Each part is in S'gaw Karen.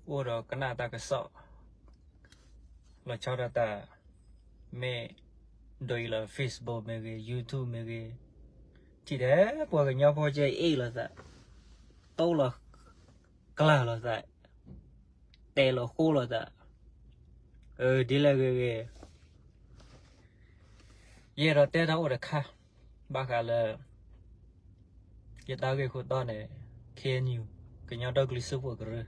အိၣ်ဒီးကနၣ်တၢ်ကစီၣ် လီၤဆီဒၣ်တၢ် မ့ၢ်ဒိးအံၤလီၤ Facebook မ့ၢ်ဂ့ၤ YouTube မ့ၢ်ဂ့ၤ, ထံၣ်ထဲပှၤကညီဖိကဲအ့ၣ်လိာ်သး, တိၢ်လီၤကျၢ်လိာ်သး, တဲလီၤဃိလိာ်သး, ဒ်လဲၣ်ဂ့ၤဂ့ၤ, ယအဲၣ်ဒိးတဲတၢ်အိၣ်တခါ ဘၣ်ဃးလၢ ယတၢ်ဂ့ၢ်ခိၣ်တီန့ၣ် KNU ကညီဒီကလုာ်စၢဖှိၣ်ကရၢ,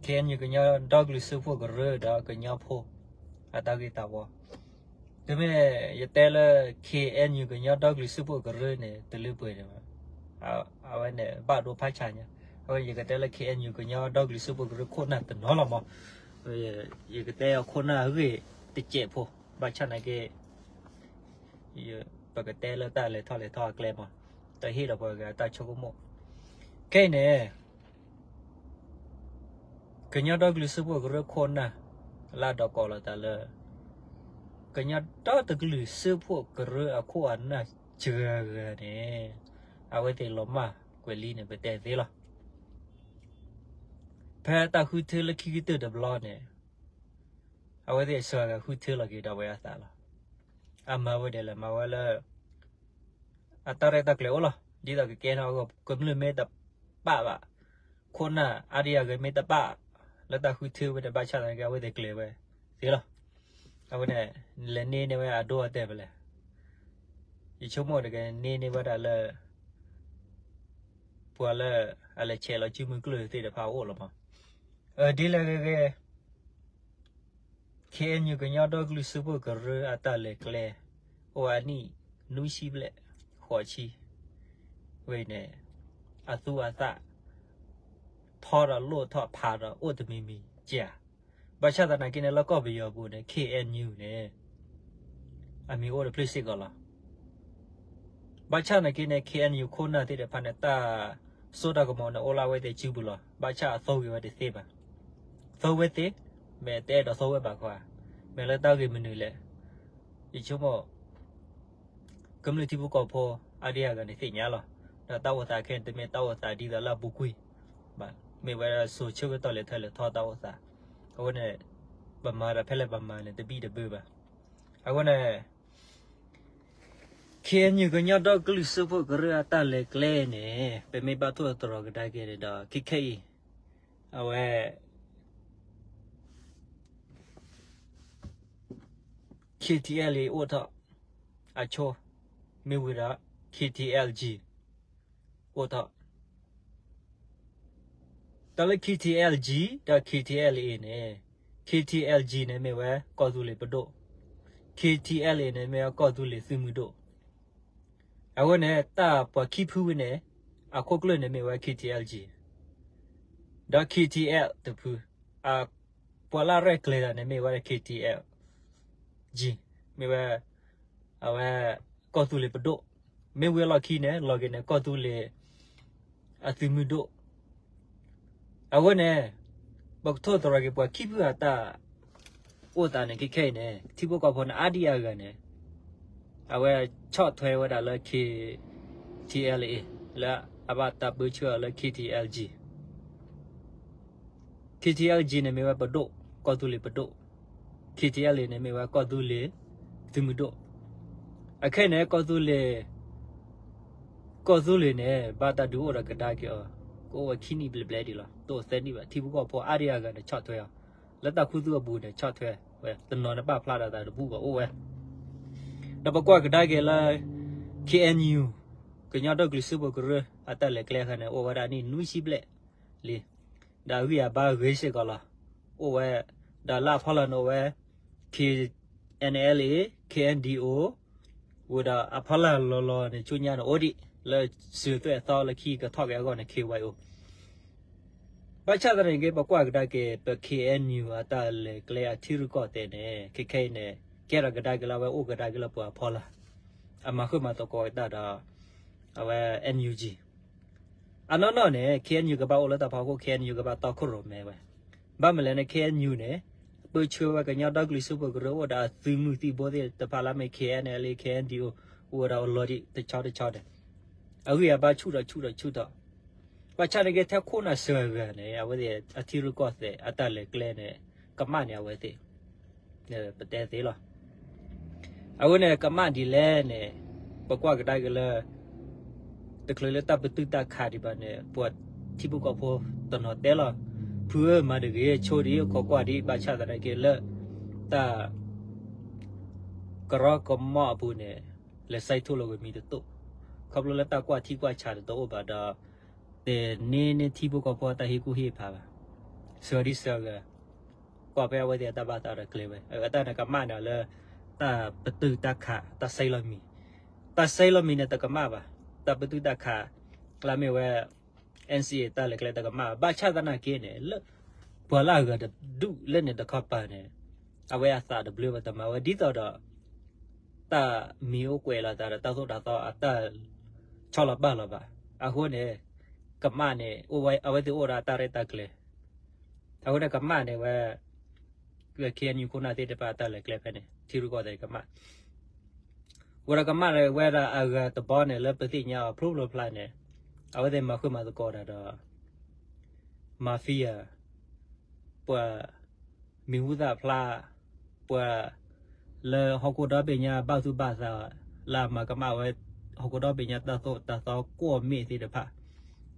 KNU ကညီဒီကလုာ်စၢဖှိၣ်ကရၢဒီးကညီဖိ အတၢ်ဂ့ၢ်တၢ်ဝီ, တမ့ၢ်ယတဲလၢ KNU ကညီဒီကလုာ်စၢဖှိၣ်ကရၢန့ၣ် တလၢပှဲၤဒံးဘၣ်, အဝဲန့ၣ် ဘၣ်ဒိဖးဆါညါ, အဝဲယကတဲလၢ KNU ကညီဒီကလုာ်စၢဖှိၣ်ကရၢခိၣ်နၢ်တနီၤလီၤမး, ယကတဲအခိၣ်နၢ်အဂ့ၢ်တစဲးဖိ, ဘၣ်ဆၣ်နာ်က့ ပကတဲလၢတၢ်လဲၤထီၣ်လဲၤထီအကျဲမး, တဟ့ၣ်လီၤပှၤဂၤတၢ်ဆိကမိၣ်, ခဲအံၤန့ၣ် ကညီဒီကလုာ်စၢဖှိၣ်ကရၢခိၣ်နၢ် လၢအဒိးကိးလီၤသးလၢ ကညီဒီတကလုာ်စၢဖှိၣ်ကရၢအခိၣ်အနၢ်စှၤဂၤန့ၣ် အဝဲသ့ၣ်လီၤမၢ်ကွဲးလံန့ၣ် ပတဲသ့လီၤ. ဖဲတၢ်ဃုထၢလၢခံကတၢၢ်တဘျီန့ၣ် အဝဲသ့ၣ်စှၤဂၤဃုထၢလီၤက့ၤဒီးဝဲအသးလီၤ. အမၤဝဲဒ်လဲၣ် မၤဝဲလၢ အတၢ်ရဲၣ်တၢ်ကျဲၤအိၣ်လီၤ. ဒ်သိးကကဲထီၣ်အဂီၢ် ကမျၢၢ်မ့ၢ်တပာ်ဘၣ်, ခိၣ်နၢ်အါဒံအါဂၤမ့ၢ်တပာ် လၢတၢ်ဃုထၢဝဲန့ၣ် ဘၣ်ဆၣ်သနာ်က့ အဝဲသ့ၣ်ကျဲၤဝဲသ့လီၤ. အဝဲန့ၣ် လဲၤန့ၢ်န့ၢ်ဝဲအဒိအတဲာ်ဖဲလဲၣ်, ယဆိကမိၣ်တကန့ၢ်န့ၢ်ဝဲဒၣ်လၢ ပှၤလၢအလဲၤဆဲးလီၤစုမုၢ်ကျၢၢ်သ့ၣ်တဖၣ်အအိၣ်လီၤမး. ဒ်လဲၣ်ဂ့ၤဂ့ၤ KNU ကညီဒီကလုာ်စၢဖှိၣ်ကရၢအတၢ်လဲၤကျဲ အိၣ်အနံၣ်နွံဆံဘျဲၣ် ဃိးဆံ ဝဲန့ၣ် အသူအသၣ် ထီဒီးလိၣ်ထီၣ်ဖးဒီးအိၣ်တမံၤမံၤကဲဧါ. ဘၣ်ဆၣ်သနာ်က့န့ၣ် လၢကီၢ်ပယီၤပူၤန့ၣ် KNU န့ၣ် အမံၤအိၣ်တဖျၢၣ်စ့ၢ်ကီးလီၤ. ဘၣ်ဆၣ်နာ်က့န့ၣ် KNU ခိၣ်နၢ်သ့ၣ်တဖၣ်န့ၣ် တၢ်စိတၢ်ကမီၤန့ၣ် အိၣ်လၢအဝဲသ့ၣ်စုပူၤလီၤ. ဘၣ်ဆၣ်အသိဂ့ၤဝဲတသ့ဘၣ်. သိဝဲသ့, မ့ၢ်တအဲၣ်ဒိးသိဝဲဘၣ်ခီဧါ, မ့ၢ်လၢတၢ်ဂ့ၢ်မနုၤလဲၣ်. ယဆိကမိၣ် ကမျၢၢ်ထံဖိကီၢ်ဖိအါဒံအါဂၤန့ၣ်သ့ၣ်ညါလီၤ. ဒီးတၢ်အိၣ်သးခဲအံၤ တမ့ၢ်တၢ်အိၣ်သးဒ်သိးလၢအပူၤကွံာ်ဘၣ်, မ့ၢ်ဝဲဒၣ်စိၤဆၢကတီၢ်လဲၤထီၣ်လဲၤထီတၢ်အိၣ်သး. အဃိန့ၣ် ပမၤဒီးဖဲလဲၣ်ပမၤန့ၣ် တဘံၣ်တဘၢဘၣ်. အဃိန့ၣ် KNU ကညီဒီကလုာ်စၢဖှိၣ်ကရၢအတၢ်လဲၤကျဲန့ၣ် ပမ့ၢ်ဘၣ်ထိၣ်သတြီၤကဒါက့ၤန့ၣ်ဒီး ခဲခဲအံၤ အဝဲ KTLA အိၣ်ထီၣ်အဆိ, မ့ၢ်ဝံၤဒီး KTLG အိၣ်ထီၣ်. တၢ်လၢ KTLG ဒီး KTLA န့ၣ်, KTLG န့ၣ်မ့ၢ်ဝဲကီၢ်သူလ့ၤပဒိၣ်, KTLA န့ၣ်မ့ၢ်ဝဲကီၢ်သူလ့ၤသုးမုၢ်ဒိၣ်. အဃိန့ၣ် တၢ်ပှၤခံဖုဝဲန့ၣ် အခိၣ်ကျၢၢ်န့ၣ်မ့ၢ်ဝဲ KTLG ဒီး KTL တဖု, ပှၤလၢရဲၣ်ကျဲၤတၢ်န့ၣ်မ့ၢ်ဝဲ KTLG, မ့ၢ်ဝဲ အဝဲ ကီၢ်သူလ့ၤပဒိၣ်, မ့ၢ်ဝံၤအလီၢ်ခံန့ၣ် လီၤက့ၤန့ၣ် ကီၢ်သူလ့ၤအသုးမုၢ်ဒိၣ်. အဃိန့ၣ် ပကထိၣ်သတြီၤက့ၤပှၤခံဖုအတၢ်အိၣ်သးန့ၣ် ခဲခဲအံၤန့ၣ် ထံဖိကီၢ်ဖိန့ၣ် အါဒံအါဂၤန့ၣ် အဝဲဆီၣ်ထွဲဝဲဒၣ်လၢ KTLA လၢအဘၣ်တၢ်ပၢဆှၢအီၤလၢ KTLG. KTLG န့ၣ်မ့ၢ်ဝဲပဒိၣ်, ကီၢ်သူလ့ၤပဒိၣ်, KTLA န့ၣ်မ့ၢ်ဝဲကီၢ်သူလ့ၤသုးမုၢ်ဒိၣ်. အခဲအံၤန့ၣ် ကီၢ်သူလ့ၤ ကီၢ်သူလ့ၤန့ၣ် ဘၣ်တၢ်ဒုးအိၣ်ဒီးကဒါက့ၤအီၤ ကအိၣ်ဝဲခံနံၣ်ဘျဲၣ်ဘျဲၣ်ဒံးလီၤ. တအိၣ်သၢနံၣ်ဘၣ် ထံဖိကီၢ်ဖိအါဒံအါဂၤန့ၣ်ဆီၣ်ထွဲအီၤ, လၢတၢ်ခူသူၣ်အပူၤန့ၣ်ဆီၣ်ထွဲဝဲ, တနီၤန့ၣ်ပာ်ဖျါဒီးတၢ်တဘူၣ်ဘၣ်အိၣ်ဝဲ. ဒီးပကွၢ်ကဒါက့ၤလၢ KNU ကညီဒီကလုာ်စၢဖှိၣ်ကရၢအတၢ်လဲၤကျဲအခါန့ၣ် အိၣ်ဝဲဒၣ်နံၣ်နွံဆံဘျဲၣ်လံ. ဒီးအဂံၢ်အဘါဂ့ၤစ့ၢ်ကီးလီၤ. အိၣ်ဝဲ ဒီးလၢအဖီလာ်န့ၣ်အိၣ်ဝဲ KNLA, KNDO, ဝံၤဒီးအဖီလာ်လီၤလီၤန့ၣ် ဆူညါန့ၣ်အိၣ်ဒံး လၢစၢၤသွဲၣ်သီလၢခံကထီၣ်က့ၤအဂီၢ်န့ၣ် KYO. ဘၣ်ဆၣ်သနာ်က့ ပကွၢ်ကဒါက့ၤ ပ KNU အတၢ်လဲၤကျဲအထံရူၢ်ကီၢ်သဲးန့ၣ် ခဲခဲအံၤန့ၣ် ကဲထီၣ်ကဒါက့ၤလၢအဝဲအိၣ်ကဒါက့ၤလၢပှၤအဖီလာ် အမၤဃုာ်မၤသကိးက့ၤတၢ်ဒီး အဝဲ NUG အနီၢ်နီၢ်န့ၣ် KNU ကဘၣ်အိၣ်လၢတၢ်ဖီခိၣ် KNU ကဘၣ်တီခိၣ်ရိၣ်မဲဝဲ. ဘၣ်မနုၤလဲၣ်န့ၣ် KNU န့ၣ် ပၢဆှၢဝဲကညီဒီကလုာ်စၢဖှိၣ်ကရၢ အိၣ်ဒီးအသုးမုၢ်သံၣ်ဘိသ့ၣ်တဖၣ်လၢအမ့ၢ် KNLA KNDO အိၣ်ဝဲဒၣ်အလီၤဒံးတဆီတဆီဒီး အဂံၢ်အဘါဆူၣ်ထီၣ်ဆူၣ်ထီၣ်ဆူၣ်ထီၣ် ဘၣ်ဆၣ်န့ၣ်က့ ထဲခိၣ်နၢ်စှၤဂၤန့ၣ် အဝဲသ့ၣ်အထံရူၢ်ကီၢ်သဲးအတၢ်လဲၤကျဲန့ၣ် ကမၣ်န့ၣ်အဝဲသ့ၣ် ပတဲသ့လီၤ. အဃိန့ၣ် ကမၣ်ဒ်လဲၣ်န့ၣ် ပကွၢ်ကဒါက့ၤလၢ တချုးလၢတၢ်ပတုာ်တၢ်ခးဒံးဘၣ်န့ၣ် ပှၤထံဖိကီၢ်ဖိတနီၤတဲလီၤ, ဖုဧၢ မၤတဂ့ၤ ဆိဒံး ခိးကွၢ်ဒံး ဘၣ်ဆၣ်သနာ်က့လၢ တၢ် ကရီကမီၣ်အပူၤန့ၣ် လဲၤစဲးထိၣ်လီၤက့ၤမံၤတတိၢ်, ခီဖျိလၢတၢ်ကွၢ်ထံကွၢ်ဆးတအိၣ်ဘၣ်ဒီး တန့ၢ်န့ၢ်ထံဖိကီၢ်ဖိအတၢ်ဟ့ၣ်ကူၣ်ဟ့ၣ်ဖးဘၣ်, စှၤဒံးစှၤဂၤ ကွၢ်ဖဲအဝဲသ့ၣ်အတၢ်ဘၣ်သးဒီးကျဲဝဲ အတၢ်န့ၣ်ကမၣ်န့ၣ်လၢ တၢ်ပတုာ်တၢ်ခး တၢ်စဲးလီၤမံၤ, တၢ်စဲးလီၤမံၤန့ၣ်တကမၣ်ဘၣ်, တၢ်ပတုာ်တၢ်ခး လၢမ့ၢ်ဝဲ NCA တၢ်လဲၤကျဲတကမၣ်ဘၣ်, ဘၣ်ဆၣ်သနာ်က့န့ၣ် လၢ ပှၤလၢအဂၤတဒူၣ်လၢန့ၣ်တခီပၤန့ၣ် အဝဲအသးတဘျၢဘၣ် တမၤဝဲဒ်သိးဒီး တၢ်မံၤအိၣ်ကွဲးလိာ်သးဒီးတၢ်သိၣ်တၢ်သီအတၢ်ဆီလီၤပာ်လီၤဘၣ်. အဃိန့ၣ် ကမၣ်န့ၣ် အဝဲသ့ၣ်အိၣ်ဒီးအတၢ်ရဲၣ်တၢ်ကျဲၤ, အဃိန့ၣ်ကမၣ်န့ၣ်ဝဲ KNU ခိၣ်နၢ်သ့ၣ်တဖၣ်အတၢ်လဲၤကျဲဖဲန့ၣ် ထံရူၢ်ကီၢ်သဲးကမၣ် ဝဲဒီးကမၣ်န့ၣ် ဝဲဒၣ်အဂၤတဘီန့ၣ် လၢပသ့ၣ်ညါအီၤဖျိဖျိဖျါန့ၣ် အဝဲသ့ၣ်မၤဃုာ်မၤသကိးတၢ်ဒီး mafia ပှၤ မံၤဟူသၣ်ဖျါ ပှၤ လၢဟီၣ်ခိၣ်ဒီဘ့ၣ်ညါဘၣ်သူၣ်ဘၣ်သး လၢအမၤကမၣ်ဝဲ ဟီၣ်ခိၣ်ဒီဘ့ၣ်ညါတၢ်သိၣ်တၢ်သီကွီၢ်မ့ၢ်သ့ၣ်တဖၣ်,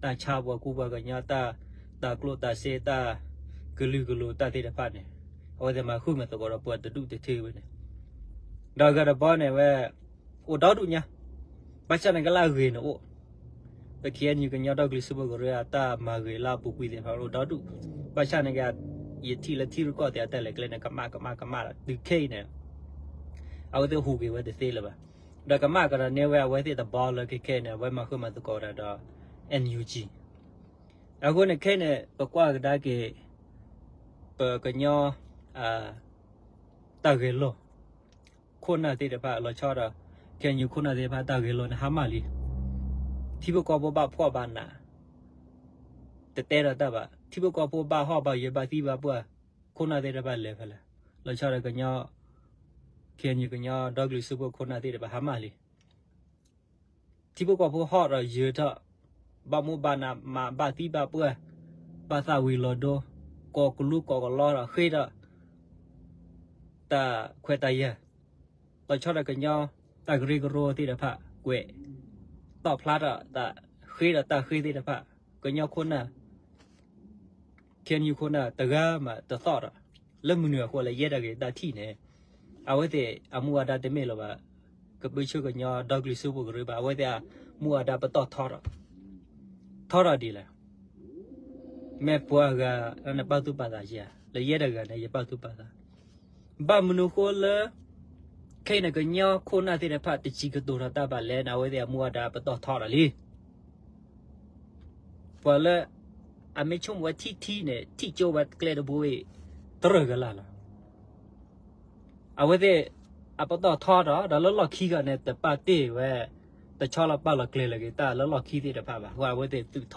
တၢ်ဆါပှၤကူပှၤကညီ တၢ် တၢ်ကျိၣ်တၢ်စ့ တၢ်ကလုာ်ကလိၤတၢ်သ့ၣ်တဖၣ်န့ၣ် အဝဲသ့ၣ်မၤဃုာ်မၤသကိးဒီးပှၤတဒူၣ်တထံဝဲန့ၣ်, ဒီးအဂၤတဘီန့ၣ်ဝဲ အိၣ်ဒီဒူၣ်ညါ, ဘၣ်ဆၣ်န့ၣ်ကလၢအဂ့ၤန့ၣ်အိၣ်, ပ KNU ကညီဒီကလုာ်စၢဖှိၣ်ကရၢအတၢ်မၤဂ့ၤလၢအပူၤကွံာ်သ့ၣ်တဖၣ်အိၣ်ဒီဒူၣ်, ဘၣ်ဆၣ်န့ၣ်က့ ယထံၣ်လၢထံရူၢ်ကီၢ်သဲးအတၢ်လဲၤကျဲန့ၣ် ကမၣ်ကမၣ်ကမၣ်ဒီးတုၤခဲအံၤန့ၣ် အဝဲသ့ၣ်ဟူးက့ၤဝဲတသ့လၢၤဘၣ်, ဒီးကမၣ်ကဒီးန့ၢ်ဝဲအဝဲသ့ၣ်တဘီလၢခဲခဲန့ၣ် အဝဲမၤဃုာ်မၤသကိးတၢ်ဒီး NUG, အဃိန့ၣ်ခဲအံၤန့ၣ် ပကွၢ်ကဒါက့ၤ ပကညီ တၢ်ဂဲၤလိာ် ခိၣ်နၢ်သ့ၣ်တဖၣ် လီၤဆီဒီး KNU ခိၣ်နၢ်သ့ၣ်တဖၣ် တၢ်ဂဲၤလိာ်န့ၣ်ဟါမၢ်လံ, ထံဖိကီၢ်ဖိဘၣ်ဖှီၣ်ဘၣ်နး တတဲဒီးတၢ်ဘၣ်, ထံဖိကီၢ်ဖိဘၣ်ဟီၣ်ဘၣ်ယၢၤဘၣ်သံဘၣ်ပှၢ် ခိၣ်နၢ်သ့ၣ်တဖၣ်လဲၤဖဲလဲၣ်, လီၤဆီဒီးကညီ KNU ကညီဒီကလုာ်စၢဖှိၣ်ခိၣ်နၢ်သ့ၣ်တဖၣ်ဟါမၢ်လံ ထံဖိကီၢ်ဖိဟီၣ်ဒီးယၢၤထီၣ်, ဘၣ်မူဘၣ်နးမးဘၣ်သံဘၣ်ပှၢ်, ဘၣ်သးဝံၤလီၤဒိ, ကိးကလူကိးကလီဒီးဃ့ဒီး တၢ်ခွဲးတၢ်ယာ်, လီၤဆီဒီးကညီ တၢ်ကရၢကရိသ့ၣ်တဖၣ် ကွဲး တီၣ်ဖျါထီၣ်သး ဃ့ဒီးတၢ်ဃ့သ့ၣ်တဖၣ်, ကညီခိၣ်နၢ် KNU ခိၣ်နၢ်တဂၤမးတသီၣ်ဒီး လၢမနုၤအဃိလဲၣ် ယဲဒၣ်ဂ့ၤတၢ်ထံၣ်န့ၣ်, အဝဲသ့ၣ်အမူအဒါတမ့ၢ်လၢၤဘၣ်, ကဘုဆိကညီဒီကလုာ်စၢဖှိၣ်ကရၢဘၣ်, အဝဲသ့ၣ်အမူအဒါပတီၢ်ထီထီၣ်, ထီထီၣ်ဒ်လဲၣ်, မ့ၢ်ပှၤဂၤန့ၣ်ပာ်သူၣ်ပာ်သးယၤ, လၢယဲတဂၤန့ၣ် ယပာ်သူၣ်ပာ်သး, ဘၣ်မနုၤဃိလၢ ခဲအံၤန့ၣ်ကညီခိၣ်နၢ်သ့ၣ်တဖၣ်တစံးကတိၤထီၣ်တၢ်ဘၣ်လဲၣ်န့ၣ် အဝဲသ့ၣ်အမူအဒါပတီၢ်ထီထီၣ်လံ ပှၤလၢ အမ့ၢ်ဆိကမိၣ်ဝဲထံထံန့ၣ် ထံၣ်ကၠိဝဲကျဲတဘိအံၤ တရၢၢ်ကလာ်လီၤ. အဝဲသ့ၣ် အပတီၢ်ထီထီၣ်ဒီးလၢလီၢ်ခံဂၤန့ၣ် တပာ်တ့ၢ်ဝဲ တဆီလီၤပာ်လီၤကျဲၤလီၤက့ၤတၢ်လၢလီၢ်ခံသ့ၣ်တဖၣ်ဘၣ်. အဃိအဝဲသ့ၣ်သုးထီၣ်ဒီးပ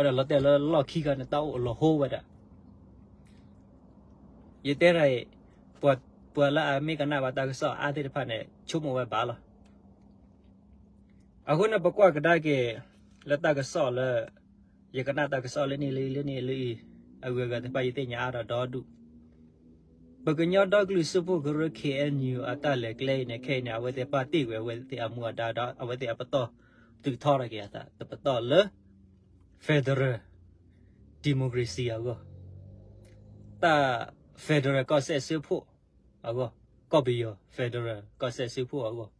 တီၢ် အဒီးလီၤတဲာ်လၢလီၢ်ခံဂၤန့ၣ် တၢ်အိၣ်လီၤဟိဝဲဒၣ် ယတဲဒ်အံၤ, ပှၤလၢအမ့ၢ်ကနၣ်ဘၣ်တၢ်ကစီၣ်အါသ့ၣ်တဖၣ်န့ၣ် ဆိကမိၣ်ဝဲဘၣ်လီၤ. အဃိန့ၣ် ပကွၢ်ကဒါက့ၤ လၢတၢ်ကစီၣ်လၢ ယကနၣ်တၢ်ကစီၣ်လၢန့ၣ်လၢအံၤလၢန့ၣ်လၢအံၤ အဂုၤအဂၤသ့ၣ်တဖၣ်ယသ့ၣ်ညါအါထီၣ်ဒီဒူၣ်, ပကညီဒီကလုာ်စၢဖှိၣ်ကရၢ K N U အတၢ်လဲၤကျဲအံၤန့ၣ် ခဲအံၤန့ၣ် အဝဲသ့ၣ်ပာ်တ့ၢ်ကွံာ်အဝဲသ့ၣ်အမူအဒါဒီး အဝဲသ့ၣ်အပတီၢ်သုးထီထီၣ်က့ၤအသး တပတီၢ်လၢ federal democracy အဂီၢ်, တၢ် federal ကီၢ်စဲၣ်စၢဖှိၣ်အဂီၢ်, ကီၢ်ပယီၤ federal ကီၢ်စဲၣ်စၢဖှိၣ်အဂီၢ်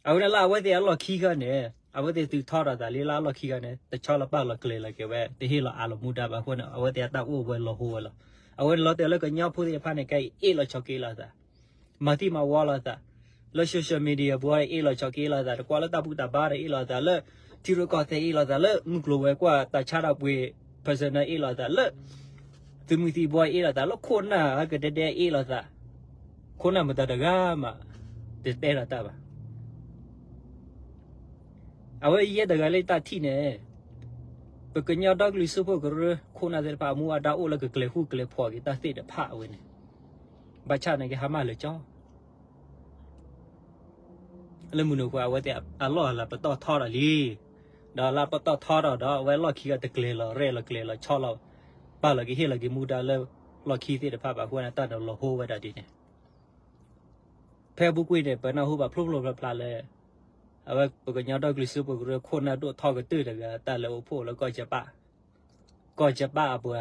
အဝဲန့ၣ်လၢအဝဲသ့ၣ်အလီၢ်ခံဂၤန့ၣ် အဝဲသ့ၣ်သုးထီထီၣ်သးလံလၢအလီၢ်ခံဂၤန့ၣ် တဆီလီၤပာ်လီၤကျဲၤလီၤက့ၤဝဲ တဟ့ၣ်လီၤအးလီၤမူဒါဘၣ်အဃိန့ၣ် အဝဲသ့ၣ်အတၢ်အိၣ်ဝဲလီၤဟိဝဲလီၤ. အဝဲန့ၣ်လီၤတဲာ်လၢကညီဖိသ့ၣ်တဖၣ်န့ၣ် ကဲအ့ၣ်လီၤဆိးက့လိာ်သး, မၤသံမၤဝီလိာ်သး, လၢ social media ပူၤအ့ၣ်လီၤဆိးက့လိာ်သး, တကွၢ်လၢတၢ်ဘူၣ်တၢ်ဘါဒီးအ့ၣ်လိာ်သး, လၢထံရူၢ်ကီၢ်သဲးအ့ၣ်လိာ်သး, လၢမုၢ်ကျိၤဝဲၤကွာ်တၢ်ဆါတၢ်ပှ့ၤ personal အ့ၣ်လိာ်သး, လၢ သုးမုၢ်သံၣ်ဘိအ့ၣ်လိာ်သး, လၢခိၣ်နၢ်အကဒဲဒဲအ့ၣ်လိာ်သး, ခိၣ်နၢ်မတၤတဂၤမး တတဲထီၣ်တၢ်ဘၣ်. အဝဲယဲတဂၤလၢတၢ်ထံၣ်န့ၣ် ပကညီဒီကလုာ်စၢဖှိၣ်ကရၢ ခိၣ်နၢ်သ့ၣ်တဖၣ်အမူအဒါအိၣ်လၢကကျဲၤဃူကျဲၤဖိးက့ၤတၢ်သ့ၣ်တဖၣ်အဝဲန့ၣ် ဘၣ်ဆၣ်န့ၣ်က့ၤဟါမၢ်လၢာ်ကၠီ လၢမနုၤအဃိ အဝဲသ့ၣ်အလီၢ်အလၤပတီၢ်ထီထီၣ်လံ. ဒီးလၢပတီၢ်ထီထီၣ်ဒီး အဝဲလီၢ်ခံကတကျဲၤလီၤ ရဲၣ်လီၤကျဲၤလီၤ ဆီၣ်လီၤ ပာ်လီၤက့ၤဟ့ၣ်လီၤက့ၤမူဒါလၢ လီၢ်ခံသ့ၣ်တဖၣ်ဘၣ် အဃိန့ၣ် တၢ်န့ၣ်လီၤဟိဝဲဒၣ်ဒ်န့ၣ် ဖဲအပူၤကွံာ်န့ၣ် ပနၢ်ဟူဘၣ်ဖျိဖျိဖျါဖျါလၢ အဝဲပကညီဒီကလုာ်စၢဖှိၣ်ကရၢခိၣ်နၢ်ဒိၣ်ထီကတၢၢ်တဂၤ တၢ်လဲၤအိၣ်ဖှိၣ်လၢကီၢ်ကၠပၣ်, ကီၢ်ကၠပၣ်အပှၤ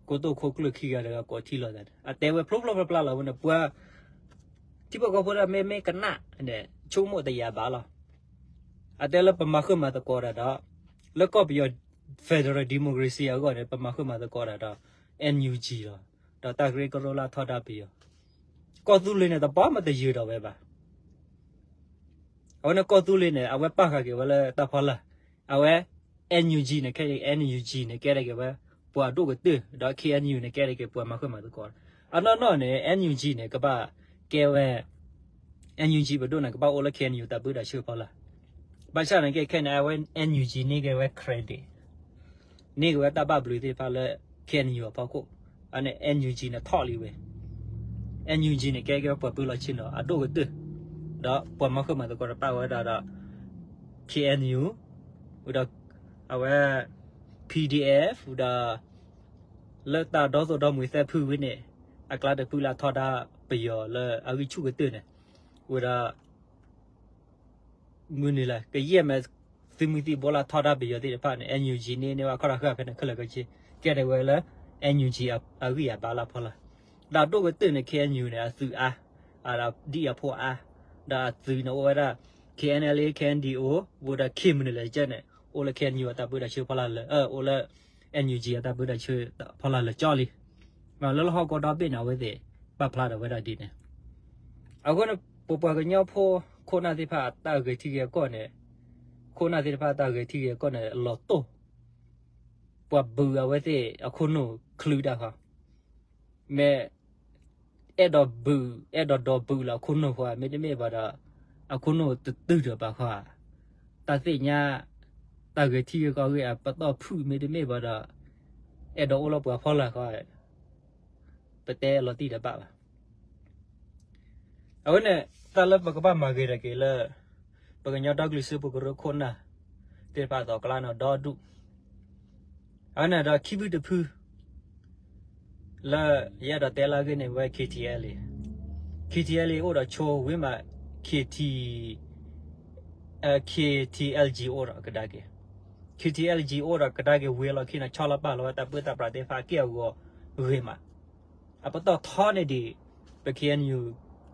ကိတိာ်ခိၣ်ကျၢၢ်ခံဂၤတဂၤကိးထံလီၤသးန့ၣ် အတဲဝဲဖျိဖျိဖျါဖျါလီၤဝဲန့ၣ် ပှၤ ထံဖိကီၢ်ဖိဒၣ်မ့မ့ၢ်ကနၣ်န့ၣ် ဆိကမိၣ်တယာ်ဘၣ်လီၤ. အတဲလၢပမၤဃၢၤမၤသကိးတၢ်ဒီး လၢကီၢ်ပယီၤ federal democracy အဂီၢ်န့ၣ် ပမၤဃၢၤမၤသကိးတၢ်ဒီး NUG လီၤ. ဒီးတၢ်ကရၢကရိလၢအထီဒါပယီၤ ကီၢ်သူလ့ၤန့ၣ် တဘၣ်မၤတယၢၤဒီးဝဲဘၣ်. အဝဲန့ၣ်ကီၢ်သူလ့ၤန့ၣ် အဝဲပာ်ဃာ်က့ၤဝဲလၢတၢ်ဖီလာ်, အဝဲ NUG န့ၣ် ခဲအံၤ NUG န့ၣ် ကဲဒၣ်က့ၤဝဲ ပှၤဒိၣ်ကတၢၢ် ဒီး KNU န့ၣ် ကဲဒၣ်က့ၤပှၤမၤဃၢၤမၤသကိး. အနီၢ်နီၢ်န့ၣ် NUG န့ၣ် ကဘၣ်ကဲဝဲ NUG ပဒိၣ်န့ၣ် ကဘၣ်အိၣ်လၢ KNU တၢ်ပၢတၢ်ဆှၢဖီလာ်. ဘၣ်ဆၣ်န့ၣ်ကဲခဲန့ၣ် အဝဲ NUG န့ၢ်က့ၤဝဲ credit န့ၢ်က့ၤဝဲတၢ်ဘၣ်ဘျုးသ့ၣ်တဖၣ်လၢ KNU အဖီခိၣ်, အန့ၣ် NUG န့ၣ်ထီၣ်လံဝဲ, NUG န့ၣ် ကဲက့ၤဝဲပှၤပၢလီၤဆ့ၣ်နီၤ အဒိၣ်ကတၢၢ်, ဒီးပှၤမၤဃၢၤမၤသကိးတဖၣ်ဝဲဒၣ်ဒီး KNU, ဝံၤဒီး အဝဲ PDF, ဝံၤဒီး လၢတၢ်ဒီသိၣ်ဒီမှံၤသၢဖုဝံၤန့ၣ် အကျါတဖုလၢအထီဒါပယီၤလၢအဂံၢ်ဆူၣ်ကတၢၢ်န့ၣ်, ဝံၤဒီး မုၢ်နံၤလၢ ကယဲၢ်မး သုးမုၢ်သံၣ်ဘိလၢအထီဒါပယီၤသ့ၣ်တဖၣ်န့ၣ် NUG န့ၢ်န့ၢ်ဝဲအခီၣ်ထီၣ်ဃာ်ဖဲန့ၣ်ခဲလၢာ်ခဲဆ့, ကဲဒၣ်ဝဲလၢ NUG အဂံၢ်အဘါလၢအဖီလာ်, ဒီးဒိၣ်ကတၢၢ်န့ၣ် KNU န့ၣ် အသုးအါ, အဒံၣ်အဖိအါ, ဒီးအသုးန့ၣ်အိၣ်ဝဲဒၣ် KNLA, KNDO, ဝံၤဒီး K မုၢ်နံၤလၢကဲန့ၣ် အိၣ်လၢ KNU အတၢ်ပၢတၢ်ဆှၢဖီလာ်လၢ အိၣ်လၢ NUG အတၢ်ပၢတၢ်ဆှၢဖီလာ်လၢကၠီလံ, လၢလီၢ်ဟီၣ်ကဝီၤဒီဘ့ၣ်န့ၣ် အဝဲသ့ၣ်ပာ်ဖျါထီၣ်ဝဲဒၣ်ဒ်န့ၣ်, အဃိန့ၣ် ပပှၤကညီဖိခိၣ်နၢ်သ့ၣ်တဖၣ်အတၢ်ဂဲၤထံဂဲၤကီၢ်န့ၣ်, ခိၣ်နၢ်သ့ၣ်တဖၣ်အတၢ်ဂဲၤထံဂဲၤကီၢ်န့ၣ် အလီၤတိၢ်, ပှၤဘုးအဝဲသ့ၣ်အခိၣ်နူာ်ချုးတၢ်ဃီ မ့ၢ် အဲၣ်ဒိးဘုး အဲၣ်ဒိးဒိးဘုးလၢအခိၣ်နူာ်ဃီ မ့တမ့ၢ်ဘၣ်ဒီး အခိၣ်နူာ်တတုၤဒီးဘၣ်ဃီ, တၢ်သ့ၣ်ညါ တၢ်ဂဲၤထံဂဲၤကီၢ်ဂ့ၢ်အပတီၢ်ဖုၣ်မ့တမ့ၢ်ဘၣ်ဒီး အဲၣ်ဒိးအိၣ်လၢပှၤဖီလာ်ဃီ ပတဲလီၤတံၢ်တဘၣ်ဘၣ်. အဝဲန့ၣ် တၢ်လၢပကဘၣ်မၤဂ့ၤတၢ်က့ၤလၢ ပကညီဒီကလုာ်စၢဖှိၣ်ကရၢခိၣ်နၢ်သ့ၣ်တဖၣ်အသိးအကျါန့ၣ်ဒီဒူၣ်, အဝဲန့ၣ်ဒီးခံဖုတဖု လၢယအဲၣ်ဒိးတဲလၢအဂ့ၢ်န့ၣ် ဝဲ KTLA, KTLA အိၣ်ဒီးဆိဝံၤမး KT, KTLG အိၣ်ဒီးကဒါက့ၤ, KTLG အိၣ်ဒီးကဒါက့ၤဝံၤအလီၢ်ခံန့ၣ် ဆီလီၤပာ်လီၤဝဲတၢ်ပၢတၢ်ပြးသ့ၣ်တဖၣ်အက့ၢ်အဂီၤဂ့ၤမး, အပတီၢ်ထီန့ၢ်ဒံး ပ KNU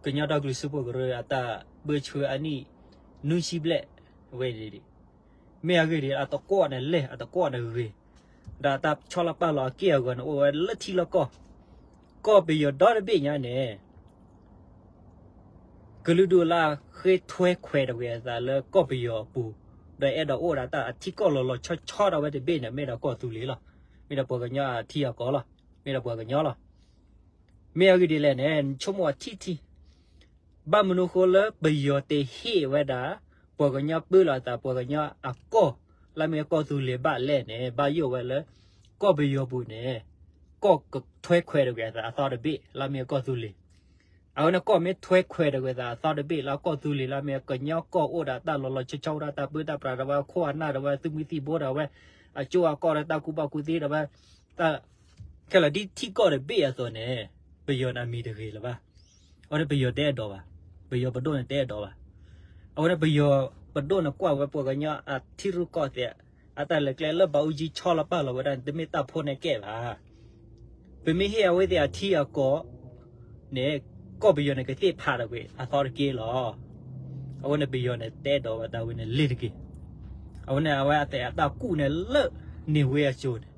ကညီဒီကလုာ်စၢဖှိၣ်ကရၢအတၢ်ပၢဆှၢအနံၣ် နွံဆံဘျဲၣ်ဝဲန့ၣ်ဒံး, မ့ၢ်အဂ့ၢ်ဒ်အတကွီၣ်န့ၣ်လဲၢ် အတကွီၣ်န့ၣ်ဂ့ၤ, ဒီးတၢ်ဆီလီၤပာ်လီၤအက့ၢ်အဂီၤန့ၣ် အိၣ်ဝဲလၢထံလီၢ်ကီၢ်, ကီၢ်ပယီၤဒီတဘ့ၣ်ညါန့ၣ် ကလုာ်ဒူၣ်လၢအဃ့ထွဲခွဲးတဝဲအသးလၢကီၢ်ပယီၤအပူၤ, ဒီးအဲၣ်ဒိးအိၣ်ဒီးတၢ်အထံကီၢ်လီၤလီၤဆီဆီဒၣ်ဝဲတဘ့ၣ်န့ၣ် မ့ၢ်ဒၣ်ကီၢ်သူလ့ၤလီၤ. မ့ၢ်ဒၣ်ပှၤကညီအထံအကီၢ်လီၤ. မ့ၢ်ဒၣ်ပှၤကညီလီၤ. မ့ၢ်အဂ့ၢ်ဒ်လဲၣ်န့ၣ် နဆိကမိၣ်အထံထံ ဘၣ်မနုၤဃိလၢပယီၤတဟ့ၣ်ဝဲဒၣ် ပှၤကညီပၢလီၤအသး ပှၤကညီအကီၢ် လၢမ့ၢ်ကီၢ်သူလ့ၤဘၣ်လဲၣ်န့ၣ် ဘၣ်ယိၣ်ဝဲလၢ ကီၢ်ပယီၤပူၤန့ၣ် ကီၢ်ကထွဲခွဲးတဝဲအသးအသီတဘ့ၣ် လၢမ့ၢ်ကီၢ်သူလ့ၤ. အဝဲန့ၣ်ကီၢ်မ့ၢ်ထွဲခွဲးတဝဲအသးအသီတဘ့ၣ်လၢကီၢ်သူလ့ၤ လၢမ့ၢ်ကညီကီၢ်အိၣ်ဒီးတၢ်လီၤလီၤဆီဆီ အိၣ်ဒီးတၢ်ပၢတၢ်ပြးဒီးဝဲ ခိၣ်အနၢ်ဒီးဝဲ သုးမုၢ်သံၣ်ဘိဒီးဝဲ အကၠိအကီၢ်ဒီးတၢ်ကူၣ်ဘၣ်ကူၣ်သ့ဒီးဝဲ တၢ် ခဲလၢာ်ဒ်ထံကီၢ်တဘ့ၣ်အသိးန့ၣ် ပယီၤန့ၣ်အမံၤတဂ့ၤလၢၤဘၣ်. အဝဲန့ၣ်ပယီၤတအဲၣ်ဒိးဘၣ်. ပယီၤပဒိၣ်န့ၣ်တအဲၣ်ဒိးဘၣ်. အဝဲန့ၣ်ပယီၤပဒိၣ်န့ၣ်ကွၢ်ဝဲပှၤကညီအထံရူၢ်ကီၢ်သဲး အတၢ်လဲၤကျဲလၢဘၣ်အူကၠံဆီလီၤပာ်လီၤဝဲဒၣ်န့ၣ် တမ့ၢ်တၢ်ဖိန့ၣ်ကဲဘၣ်. ပမ့ၢ်ဟ့ၣ်အဝဲသ့ၣ်အထံအကီၢ်န့ၣ် ကီၢ်ပယီၤန့ၣ်ကသ့ၣ်ဖးတဝဲအသီတက့ၢ်လီၤ. အဝဲန့ၣ်ပယီၤန့ၣ်တအဲၣ်ဒိးဘၣ်တၢ်ဝဲန့ၣ်လ့ၤတက့ၢ်. အဝဲန့ၣ်အဝဲအတၢ်ကူၣ်န့ၣ်လၢန့ၢ်ဝဲအစိၤန့ၣ်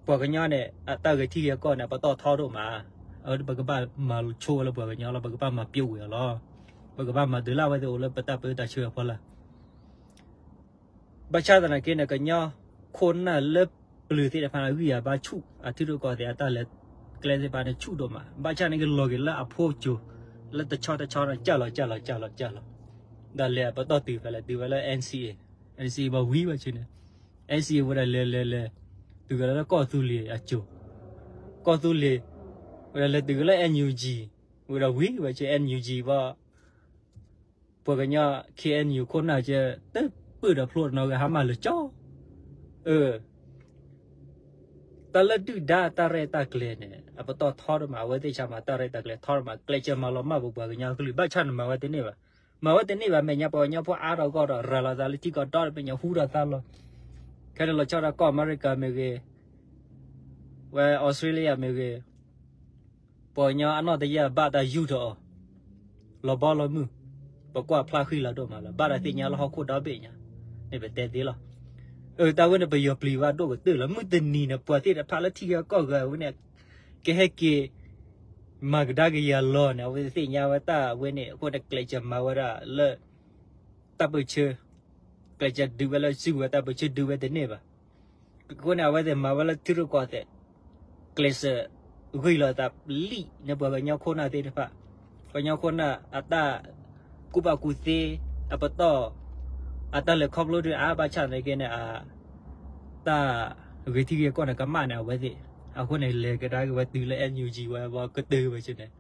ပှၤကညီန့ၣ် အတၢ်ဂဲၤထံဂဲၤကီၢ်န့ၣ် ပတီၢ်ထီဒိၣ်မး, အဝဲပကဘၣ်မၤဆိဝဲလၢပှၤကညီလီၤ, ပကဘၣ်မၤပျိဝဲအီၤလီၤ, ပကဘၣ်မၤဒုးလၢ်ဝဲသ့ၣ်အိၣ်လၢပတၢ်ပၢတၢ်ဆှၢအဖီလာ်. ဘၣ်ဆၣ်သနာ်က့န့ၣ် ကညီခိၣ်နၢ်လၢပျၢၤသ့ၣ်တဖၣ်န့ၣ် ဂံၢ်အဘါဆူၣ်, အထံရူၢ်ကီၢ်သဲးအတၢ်လဲၤကျဲသ့ၣ်တဖၣ်န့ၣ် ဆူၣ်ဒိၣ်မး, ဘၣ်ဆၣ်န့ၣ်ကလီၤက့ၤလၢအဖိစိၤ, လၢတဆီတဆီန့ၣ် ကၢ်လီၤကၢ်လီၤကၢ်လီၤကၢ်လီၤ, ဒီးလဲၤအပတီၢ်တုၤဖဲလဲၣ် တုၤဝဲလၢ NCA, NCA ဘၣ်ဝံၤဝဲဆ့န့ၣ် NCA ဝဲဒၣ်လဲၤလဲၤလဲၤ တုၤကလၢကီၢ်သူလ့ၤအစိၤ, ကီၢ်သူလ့ၤ ဝဲဒၣ်လဲၤတုၤကလၢ NUG, ဝဲဒၣ်ဝံၤဝဲဆ့ NUG ဘၣ် ပှၤကညီ ခ့ၣ်အဲၣ်ယူၣ် ခိၣ်နၢ်ကဲ တပၢၢ်ဒီးဖျိတနီၤဂ့ၤ ဟါမၢ်လၢကၠီ, အၢ တၢ်လၢဒုၣ်ဒါတၢ်ရဲၣ်တၢ်ကျဲၤန့ၣ် အပတီၢ်ထီတမး အဝဲသ့ၣ်ဆါမး တၢ်ရဲၣ်တၢ်ကျဲၤထီတမး ကျဲးစၢးမၤလီၤမၢ်ပပှၤကညီကလုာ် ဘၣ်ဆၣ်န့ၣ်မၤဝဲတန့ၢ်ဘၣ်, မၤဝဲတန့ၢ်ဘၣ် မဲာ်ညါပှၤကညီဖိအါထီၣ်ဂီၢ်ထီၣ် ရၤလီၤသးလၢထံကီၢ်ဒီတဘ့ၣ်ညါ ဟူထီၣ်သါလီၤ, ခဲန့ၣ်လီၤဆီဒၣ်ကီၢ်အမဲရကၤမ့ၢ်ဂ့ၤ, ဝဲအီစထြ့လယါမ့ၢ်ဂ့ၤ ပှၤကညီအနီၢ်တယၢ်ဘၣ်တၢ်ယူၢ်ထီၣ်အီၤ, လီၤဘီလီၤမုၢ်, ပကွၢ်ဖျါဃံလၤဒိၣ်မးလီၤ, ဘၣ်တၢ်သ့ၣ်ညါလၢဟီၣ်ခိၣ်ဒီဘ့ၣ်ညါ, န့ၣ်ပတဲသ့လီၤ. အၢ တၢ်ဝဲန့ၣ် ပယီၤပျံၤဝဲဒိၣ်ကတၢၢ်လီၤ, မုၢ်တနံၤန့ၣ် ပှၤသ့ၣ်တဖၣ်လၢထံဂၤကီၢ်ဂၤဝဲန့ၣ် ကဟဲက့ၤ မၤကဒါက့ၤယၤလီၤန့ၣ် အဝဲသ့ၣ်ညါဝဲတၢ်ဝဲန့ၣ် အဃိန့ၣ် ကျဲးစၢးမၤဝဲဒၣ်လၢ တၢ်ပၢၢ်ဆၢ, ကျဲးစၢးဒုးဝဲလၢစုကဝဲၤ တၢ်ပၢၢ်ဆၢဒုးဝဲတန့ၢ်ဘၣ်. အဃိန့ၣ် အဝဲသ့ၣ်မၤဝဲလၢထံရူၢ်ကီၢ်သဲး, ကျဲးစၢးဂံၢ်လီၤသးလံန့ၣ် ပှၤကညီခိၣ်နၢ်သ့ၣ်တဖၣ်, ပှၤကညီခိၣ်နၢ်အတၢ်ကူၣ်ဘၣ်ကူၣ်သ့, အပတီၢ်, အတၢ်လဲၤခီဖျိဒုးအါဘၣ်ဆၣ်န့ၣ်က့န့ၣ် အ တၢ်ဂ့ၤထံဂ့ၤကီၢ်န့ၣ် ကမၣ်န့ၣ် အဝဲသ့ၣ်, အဃိန့ၣ် လဲၤကဒါက့ၤဝဲတုၤလၢ NUG ဝဲ ဝဲကတၢၢ်ဝဲဆ့န့ၣ်,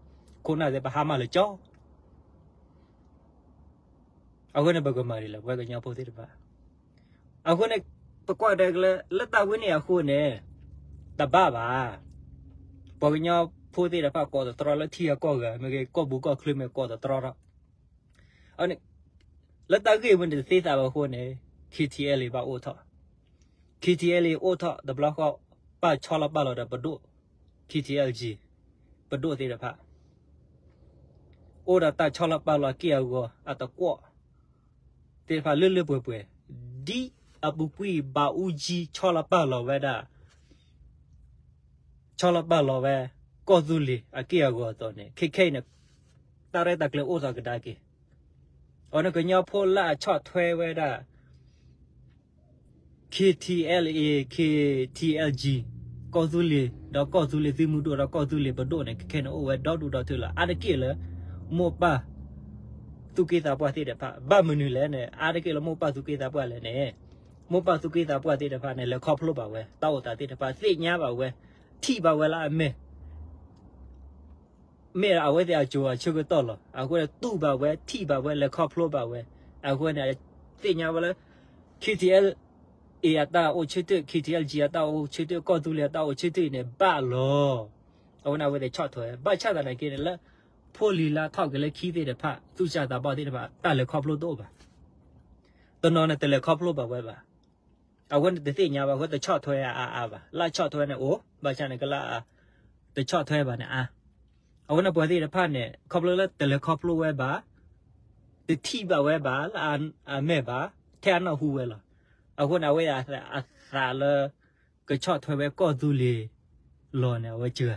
ခိၣ်နၢ်သ့ၣ်ပဟါမၢ်လၢကၠီ အဃိန့ၣ် ပကမၤဒ်လဲၣ် ပဝဲကညီဖိသ့ၣ်တဖၣ်, အဃိန့ၣ် ပကွၢ်ကဒါက့ၤလၢ လၢတၢ်ဝဲန့ၣ်အဃိန့ၣ် တဘၣ်ဘၣ်, ပှၤကညီဖိသ့ၣ်တဖၣ်ကိးသတြီလၢထံဂၤကီၢ်ဂၤ မ့ၢ်ဂ့ၤ ကီၢ်ပူၤကီၢ်ချၢမ့ၢ်ကိးသတြီထီၣ်, အန့ၣ် လၢတၢ်ဂ့ၢ်ဝဲန့ၣ်တသ့သးဘၣ်အဃိန့ၣ် KTLA ဘၣ်အိၣ်ထီၣ်, KTLA အိၣ်ထီၣ်တဘျီဃီ ပာ်ဆီလီၤပာ်လီၤဒီးပဒိၣ် KTLG ပဒိၣ်သ့ၣ်တဖၣ် အိၣ်ဒီးတၢ်ဆီလီၤပာ်လီၤအက့ၢ်အဂီၤအတကွီၣ် သ့ၣ်တဖၣ်လၢလၢပှဲၤပှဲၤ, ဒ်အပူၤကွံာ်ဘးအူကၠံဆီလီၤပာ်လီၤဝဲဒၣ် ဆီလီၤပာ်လီၤဝဲ ကီၢ်သူလ့ၤအက့ၢ်အဂီၤအသိးန့ၣ် ခဲခဲအံၤန့ၣ် တၢ်ရဲၣ်တၢ်ကျဲၤအိၣ်ထီၣ်ကဒါက့ၤ, အန့ၣ်ကညီဖိလၢအဆီၣ်ထွဲဝဲဒၣ် KTLA KTLG ကီၢ်သူလ့ၤ ဒီးကီၢ်သူလ့ၤသုးမုၢ်ဒိၣ်ဒီးကီၢ်သူလ့ၤပဒိၣ်န့ၣ် ခဲခဲန့ၣ်အိၣ်ဝဲဒီဒူၣ်ဒီထၢလီၤ. အါတက့ၢ်လၢ မိၢ်ပၢ်သူၣ်က့သးပှၢ်သ့ၣ်တဖၣ် ဘၣ်မနုၤလဲၣ်န့ၣ် အါတက့ၢ်လၢမိၢ်ပၢ်သူၣ်က့သးပှၢ်လဲၣ်န့ၣ် မိၢ်ပၢ်သူၣ်က့သးပှၢ်သ့ၣ်တဖၣ်န့ၣ် လဲၤခီဖျိဘၣ်ဝဲ တၢ်အိၣ်သးသ့ၣ်တဖၣ် သ့ၣ်ညါဘၣ်ဝဲ ထံၣ်ဘၣ်ဝဲလၢအမဲာ် မ့ၢ်အဝဲသ့ၣ်အစိၤအဆၢကတီၢ်လီၤ. အဃိန့ၣ် တူၢ်ဘၣ်ဝဲ ထံၣ်ဘၣ်ဝဲ လဲၤခီဖျိဘၣ်ဝဲ အဃိန့ၣ် သ့ၣ်ညါဝဲလၢ KTLA အတၢ်အိၣ်ဆၢထၢၣ် KTLG အတၢ်အိၣ်ဆၢထၢၣ် ကီၢ်သူလ့ၤအတၢ်အိၣ်ဆၢထၢၣ်န့ၣ် ဘၣ်လီၤ. အဃိန့ၣ် အဝဲသ့ၣ်ဆီၣ်ထွဲ ဘၣ်ဆၣ်သနာ်က့န့ၣ်လၢ ဖိလံၤလၢထီၣ်က့ၤလၢခံသ့ၣ်တဖၣ် သူၣ်စၢ်သးဘီၣ်သ့ၣ်တဖၣ် တၢ်လဲၤခီဖျိတအိၣ်ဘၣ်. တနီၤန့ၣ် တလဲၤခီဖျိဘၣ်ဝဲဘၣ်. အဃိန့ၣ် တသ့ၣ်ညါဘၣ် အဃိတဆီၣ်ထွဲအါအါဘၣ်. လၢဆီၣ်ထွဲန့ၣ်အိၣ် ဘၣ်ဆၣ်န့ၣ်ကလၢ တဆီၣ်ထွဲဘၣ်န့ၣ်အါ. အဃိန့ၣ် ပှၤသ့ၣ်တဖၣ်န့ၣ် ခီဖျိလၢတလဲၤခီဖျိဝဲဘၣ်, တထံၣ်ဘၣ်ဝဲဘၣ် လၢအမဲာ်ဘၣ်, ထဲအနၢ်ဟူဝဲလီၤ. အဃိန့ၣ် အဝဲအသးလၢ ကဆီၣ်ထွဲဝဲကီၢ်သူလ့ၤလီၤန့ၣ် အဝဲစှၤ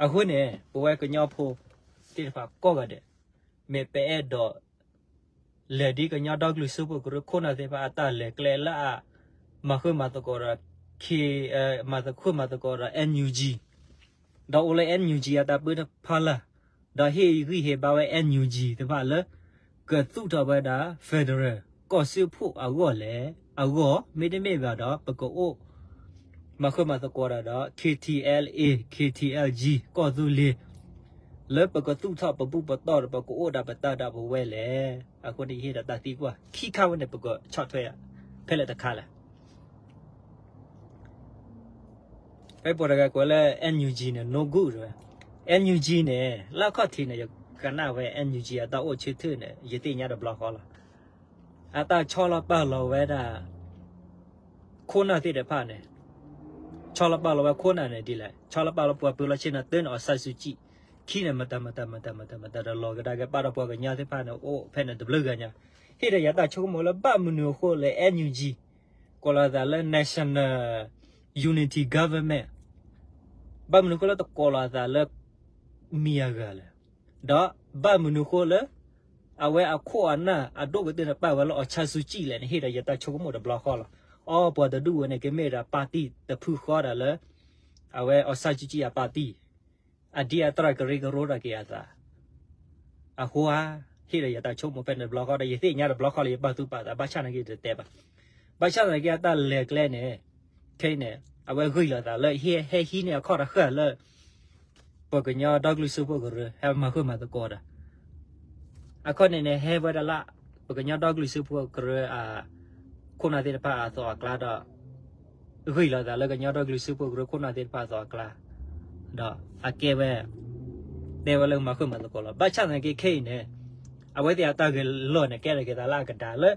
အဃိန့ၣ် ပဝဲကညီဖိသ့ၣ်တဖၣ်ကိးဂၤဒဲး မ့ၢ်ပအဲၣ်ဒိး လဲၤဒ်ကညီဒီကလုာ်စၢဖှိၣ်ကရၢခိၣ်နၢ်သ့ၣ်တဖၣ်အတၢ်လဲၤကျဲလၢအ မၤဃၢမၤသကိးဒီး မၤဃၢမၤသကိးဒီး NUG ဒီးအိၣ်လၢ NUG အတၢ်ပၢတဖၣ်လၢ် ဒီးဟ့ၣ်ဂံၢ်ဟ့ၣ်ဘါဝဲ NUG သ့ၣ်တဖၣ်လၢ ကသူၣ်ထီၣ်ဝဲဒၣ် federal ကီၢ်စၢဖှိၣ်အဂီၢ်လဲၣ် အဂီၢ် မ့တမ့ၢ်ဘၣ်ဒီး ပကအိၣ် မၤဃၢမၤသကိးတၢ်ဒီး KTLA KTLG ကီၢ်သူလ့ၤ လၢပကသူၣ်ထီၣ်ပဘူၣ်ပတီၢ်ဒီး ပကအိၣ်ဒၣ်ပတၢ်ဒၣ်ပဝဲလဲၣ်. အဃိန့ၣ် ယဟ့ၣ်ဒီးတၢ်သံကွၢ် ခံခါဝဲန့ၣ် ပကဆီၣ်ထွဲဧါ ဖဲလဲၣ်တခါလဲၣ်. ဖဲပှၤတဂၤကွဲးလၢ NUG န့ၣ် no good ဝဲ NUG န့ၣ် လၢအခီၣ်ထံးန့ၣ် ယကနၣ်ဝဲ NUG အတၢ်အိၣ်ဆၢထၢၣ်န့ၣ် ယသ့ၣ်ညါတဘျီဃီလီၤ. အတၢ်ဆီလီၤပာ်လီၤဝဲဒၣ် ခိၣ်နၢ်သ့ၣ်တဖၣ်န့ၣ် ဆီလီၤပာ်လီၤဝဲခိၣ်နၢ်န့ၣ်ဒ်လဲၣ်, ဆီလီၤပာ်လီၤပှၤပၢၤလီၤဆ့ၣ်နီၤ တၢန့ၣ် အောင်ဆန်းစုကြည်, ခံန့ၣ် မတၤမတၤမတၤမတၤမတၤဒီး လီၤကဒါက့ၤပာ်ဒီးပှၤကညီသ့ၣ်တဖၣ်န့ၣ် အိၣ်ဖဲန့ၣ်တဘျုးဂၤညါ, ဟ့ၣ်ဒီးယၤတၢ်ဆိကမိၣ်လၢ ဘၣ်မနုၤအဃိလဲၣ် NUG ကိးလီၤသးလၢ National Unity Government ဘၣ်မနုၤအဃိလၢတကိးလီၤသးလၢ မံၤအဂၤလဲၣ်, ဒီးဘၣ်မနုၤအဃိလၢ အဝဲအခိၣ်အနၢ်အဒိၣ်ကတၢၢ်န့ၣ် ပာ်ဝဲလၢ အောင်ဆန်းစုကြည် လဲၣ်န့ၣ် ဟ့ၣ်ဒီးယၤတၢ်ဆိကမိၣ်တဘျီဃီလီၤ. အီ ပှၤတဒူၣ်ဝဲန့ၣ် ကမ့ၢ်ဒၣ် party တဖုဃီဒၣ်လၢ အဝဲ အောင်ဆန်းစုကြည် အ party အဒံအတြၢ်ကရၢကရိတၢ်က့ၤအသး အဃိဧါ, ဟ့ၣ်ဒီးယၤတၢ်ဆိကမိၣ်ဖဲန့ၣ်တဘျီဃီဒီး ယသ့ၣ်ညါတဘျီဃီလၢယပာ်သူၣ်ပာ်သး ဘၣ်ဆၣ်သနာ်က့တတဲဘၣ်. ဘၣ်ဆၣ်သနာ်က့အတၢ်လဲၤကျဲန့ၣ် ခဲအံၤန့ၣ် အဝဲဂံၢ်လီၤသးလၢ ဟဲဟံးန့ၢ်အခီၣ်တဃၢ်လၢ ပှၤကညီဒီကလုာ်စၢဖှိၣ်ကရၢ ဟဲမၤဃၢမၤသကိးတၢ် အခီပညီန့ၣ် ဟဲဝဲဒၣ်လၢ ပကညီဒီကလုာ်စၢဖှိၣ်ကရၢအ ခိၣ်နၢ်သ့ၣ်တဖၣ်အသိးအကျါဒီး ဂ့ၢ်လိာ်သးလၢကညီဒီကလုာ်စၢဖှိၣ်ကရၢခိၣ်နၢ်သ့ၣ်တဖၣ်အသိးအကျါ ဒီးအကဲဝဲ တဲဝဲလၢမၤဃၢမၤသကိးလီၤ. ဘၣ်ဆၣ်သနာ်က့ခဲအံၤန့ၣ် အဝဲသ့ၣ်အတၢ်ဂဲၤလိာ်န့ၣ် ကဲထီၣ်က့ၤသးလၢအကဒါလၢ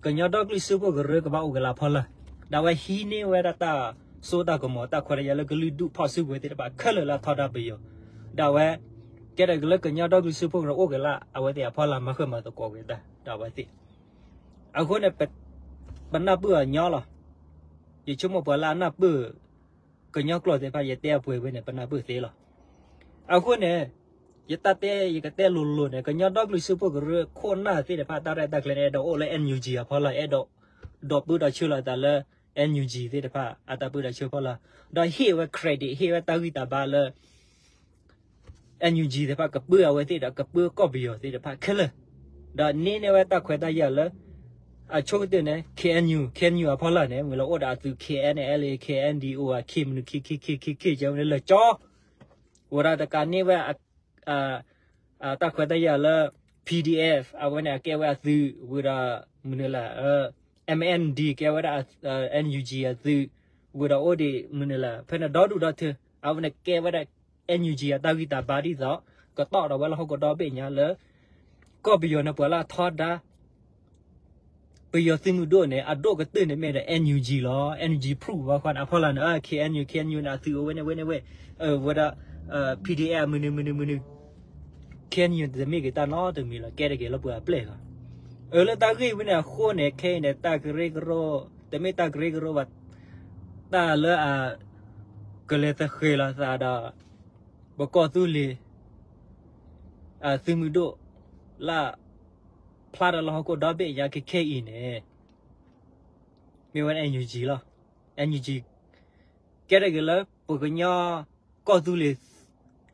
ကညီဒီကလုာ်စၢဖှိၣ်ကရၢကဘၣ်အိၣ်က့ၤလၢအဖီလာ်, ဒီးအဝဲဟံးန့ၢ်ဝဲဒၣ်တၢ်စိတၢ်ကမီၤ တၢ်ခွဲးတၢ်ယာ်လၢကလုာ်ဒူၣ်ဖီၣ်စုကဝဲၤသ့ၣ်တဖၣ်ခဲလၢာ်လၢအထီဒါပယီၤ, ဒီးအဝဲ ကဲထီၣ်က့ၤလၢကညီဒီကလုာ်စၢဖှိၣ်ကရၢအိၣ်က့ၤလၢ အဝဲသ့ၣ်အဖီလာ် မၤဃၢမၤသကိးက့ၤတၢ်ဒီးအဝဲသ့ၣ်. အဃိန့ၣ် ပနၢ်ပၢၢ်အီၤညီလီၤ. ယဆိကမိၣ်ပှၤလၢအနၢ်ပၢၢ် ကညီကျိာ်သ့ၣ်တဖၣ် ယတဲအပှဲၤဝဲန့ၣ် ပနၢ်ပၢၢ်သ့လီၤ. အဃိန့ၣ် ယတၢ်တဲ ယကတဲလိၤလိၤန့ၣ် ကညီဒီကလုာ်စၢဖှိၣ်ကရၢခိၣ်နၢ်သ့ၣ်တဖၣ် တၢ်ရဲၣ်တၢ်ကျဲၤန့ၣ် အဲၣ်ဒိးအိၣ်လၢ NUG အဖီလာ်, အဲၣ်ဒိး ဒီးပၢဒီးဆှၢလီၤသးလၢ NUG သ့ၣ်တဖၣ် အတၢ်ပၢဒီးဆှၢဖီလာ်, ဒီးဟ့ၣ်ဝဲ credit ဟ့ၣ်ဝဲတၢ်ဂံၢ်တၢ်ဘါလၢ NUG သ့ၣ်တဖၣ် ကပၢအဝဲသ့ၣ်ဒီး ကပၢကီၢ်ပယီၤသ့ၣ်တဖၣ်ခဲလၢာ်, ဒီးန့ၢ်န့ၢ်ဝဲတၢ်ခွဲးတၢ်ယာ်လၢ အဆိကတၢၢ်န့ၣ် KNU, KNU အဖီလာ်န့ၣ် မ့ၢ်လၢအိၣ်ဒီးအသုး KNLA, KNDO အ K မနုၤ K K K K K ကဲဝဲန့ၣ်လၢကၠီ ဝဲဒၣ်တကးန့ၢ်ဝဲ တၢ်ခွဲးတၢ်ယာ်လၢ PDF အဝဲန့ၣ် အကဲဝဲအသုးဝံၤဒီး မနုၤလဲၣ် MND ကဲဝဲဒၣ် NUG အသုး ဝံၤဒီးအိၣ်ဒံး မနုၤလဲၣ် ဖဲန့ၣ်ဒီဒူၣ်ဒီထၢ အဝဲန့ၣ်ကဲဝဲဒၣ် NUG အတၢ်ဂံၢ်တၢ်ဘါဒ်သိး ကတီၢ်ဒီးဝဲလၢဟီၣ်ခိၣ်ဒီဘ့ၣ်ညါလၢ ကီၢ်ပယီၤန့ၣ် ပှၤလၢအထီဒါ ပယီၤသုးမုၢ်ဒိၣ်န့ၣ် အဒိၣ်ကတၢၢ်န့ၣ်မ့ၢ်ဒီး NUG လီၤ. NUG proof ဘၣ်ဃီန့ၣ် အဖီလာ်န့ၣ် KNU, KNU န့ၣ် အသုးအိၣ်ဝဲန့ၣ်ဝဲန့ၣ်ဝဲ ဝဲဒၣ် PDF မနုၤမနုၤမနုၤ KNU တမ့ၢ်က့ၤတၢ်နီတမံၤလီၤ, ကဲထီၣ်က့ၤလၢပှၤအပျဲၢ်လီၤ. အၢ လၢတၢ်ဂ့ၢ်ဝဲန့ၣ်အဃိန့ၣ် ခဲအံၤန့ၣ် တၢ်ကရၢကရိ တမ့ၢ်တၢ်ကရၢကရိဘၣ်, တၢ်လၢအ ကလဲၤသဃဲၤလီၤသးဒီး ပကီၢ်သူလ့ၤ အသုးမုၢ်ဒိၣ် လၢ ဖျါဒီးလၢဟီၣ်ခိၣ်ဒီဘ့ၣ်ညါခဲခဲအံၤန့ၣ် မ့ၢ်ဝဲ NUG လီၤ. NUG ကဲထီၣ်က့ၤလၢ ပကညီ ကီၢ်သူလ့ၤ,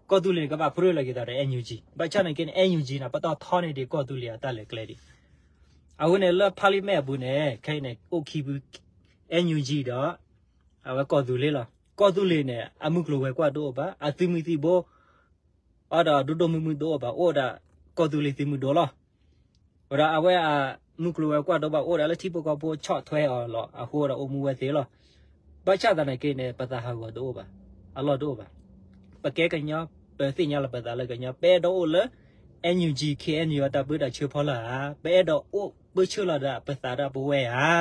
ကီၢ်သူလ့ၤန့ၣ် ကဘၣ်ပြၢလီၤက့ၤသးဒီး NUG, ဘၣ်ဆၣ်န့ၣ်က့န့ၣ် NUG န့ၣ် ပတီၢ်ထီန့ၢ်ဒံးကီၢ်သူလ့ၤအတၢ်လဲၤကျဲဒံး. အဃိန့ၣ် လၢ parliament အပူၤန့ၣ် ခဲအံၤန့ၣ် အိၣ်ခံဖု NUG ဒီး အဝဲကီၢ်သူလ့ၤလီၤ. ကီၢ်သူလ့ၤန့ၣ် အမုၢ်ကျိၤဝဲၤကွာ်တအိၣ်ဘၣ်, အသုးမုၢ်သံၣ်ဘိ အဒီးဒိၣ်ဒိၣ်မုၢ်မုၢ်တအိၣ်ဘၣ်, အိၣ်ဒၣ်ကီၢ်သူလ့ၤသုးမုၢ်ဒိၣ်လီၤ. ဝဲဒၣ်အဝဲအမုၢ်ကျိၤဝဲၤကွာ်တအိၣ်ဘၣ်, အိၣ်ဒၣ်လၢထံဖိကီၢ်ဖိဆီၣ်ထွဲအီၤလီၤ. အဃိဒီးအိၣ်မူဝဲသ့လီၤ. ဘၣ်ဆၣ်သနာ်က့န့ၣ် ပသးဟးဂီၤတအိၣ်ဘၣ်, အလီၢ်တအိၣ်ဘၣ်. ပကဲကညီ, ပသ့ၣ်ညါလီၤပသးလၢကညီ, ပအဲၣ်ဒိးအိၣ်လၢ NUG KNU အတၢ်ပၢတၢ်ဆှၢဖီလာ်ဧါ, ပအဲၣ်ဒိးအိၣ်ပၢဆှၢလီၤဒီးပသးဒီးပဝဲဧါ.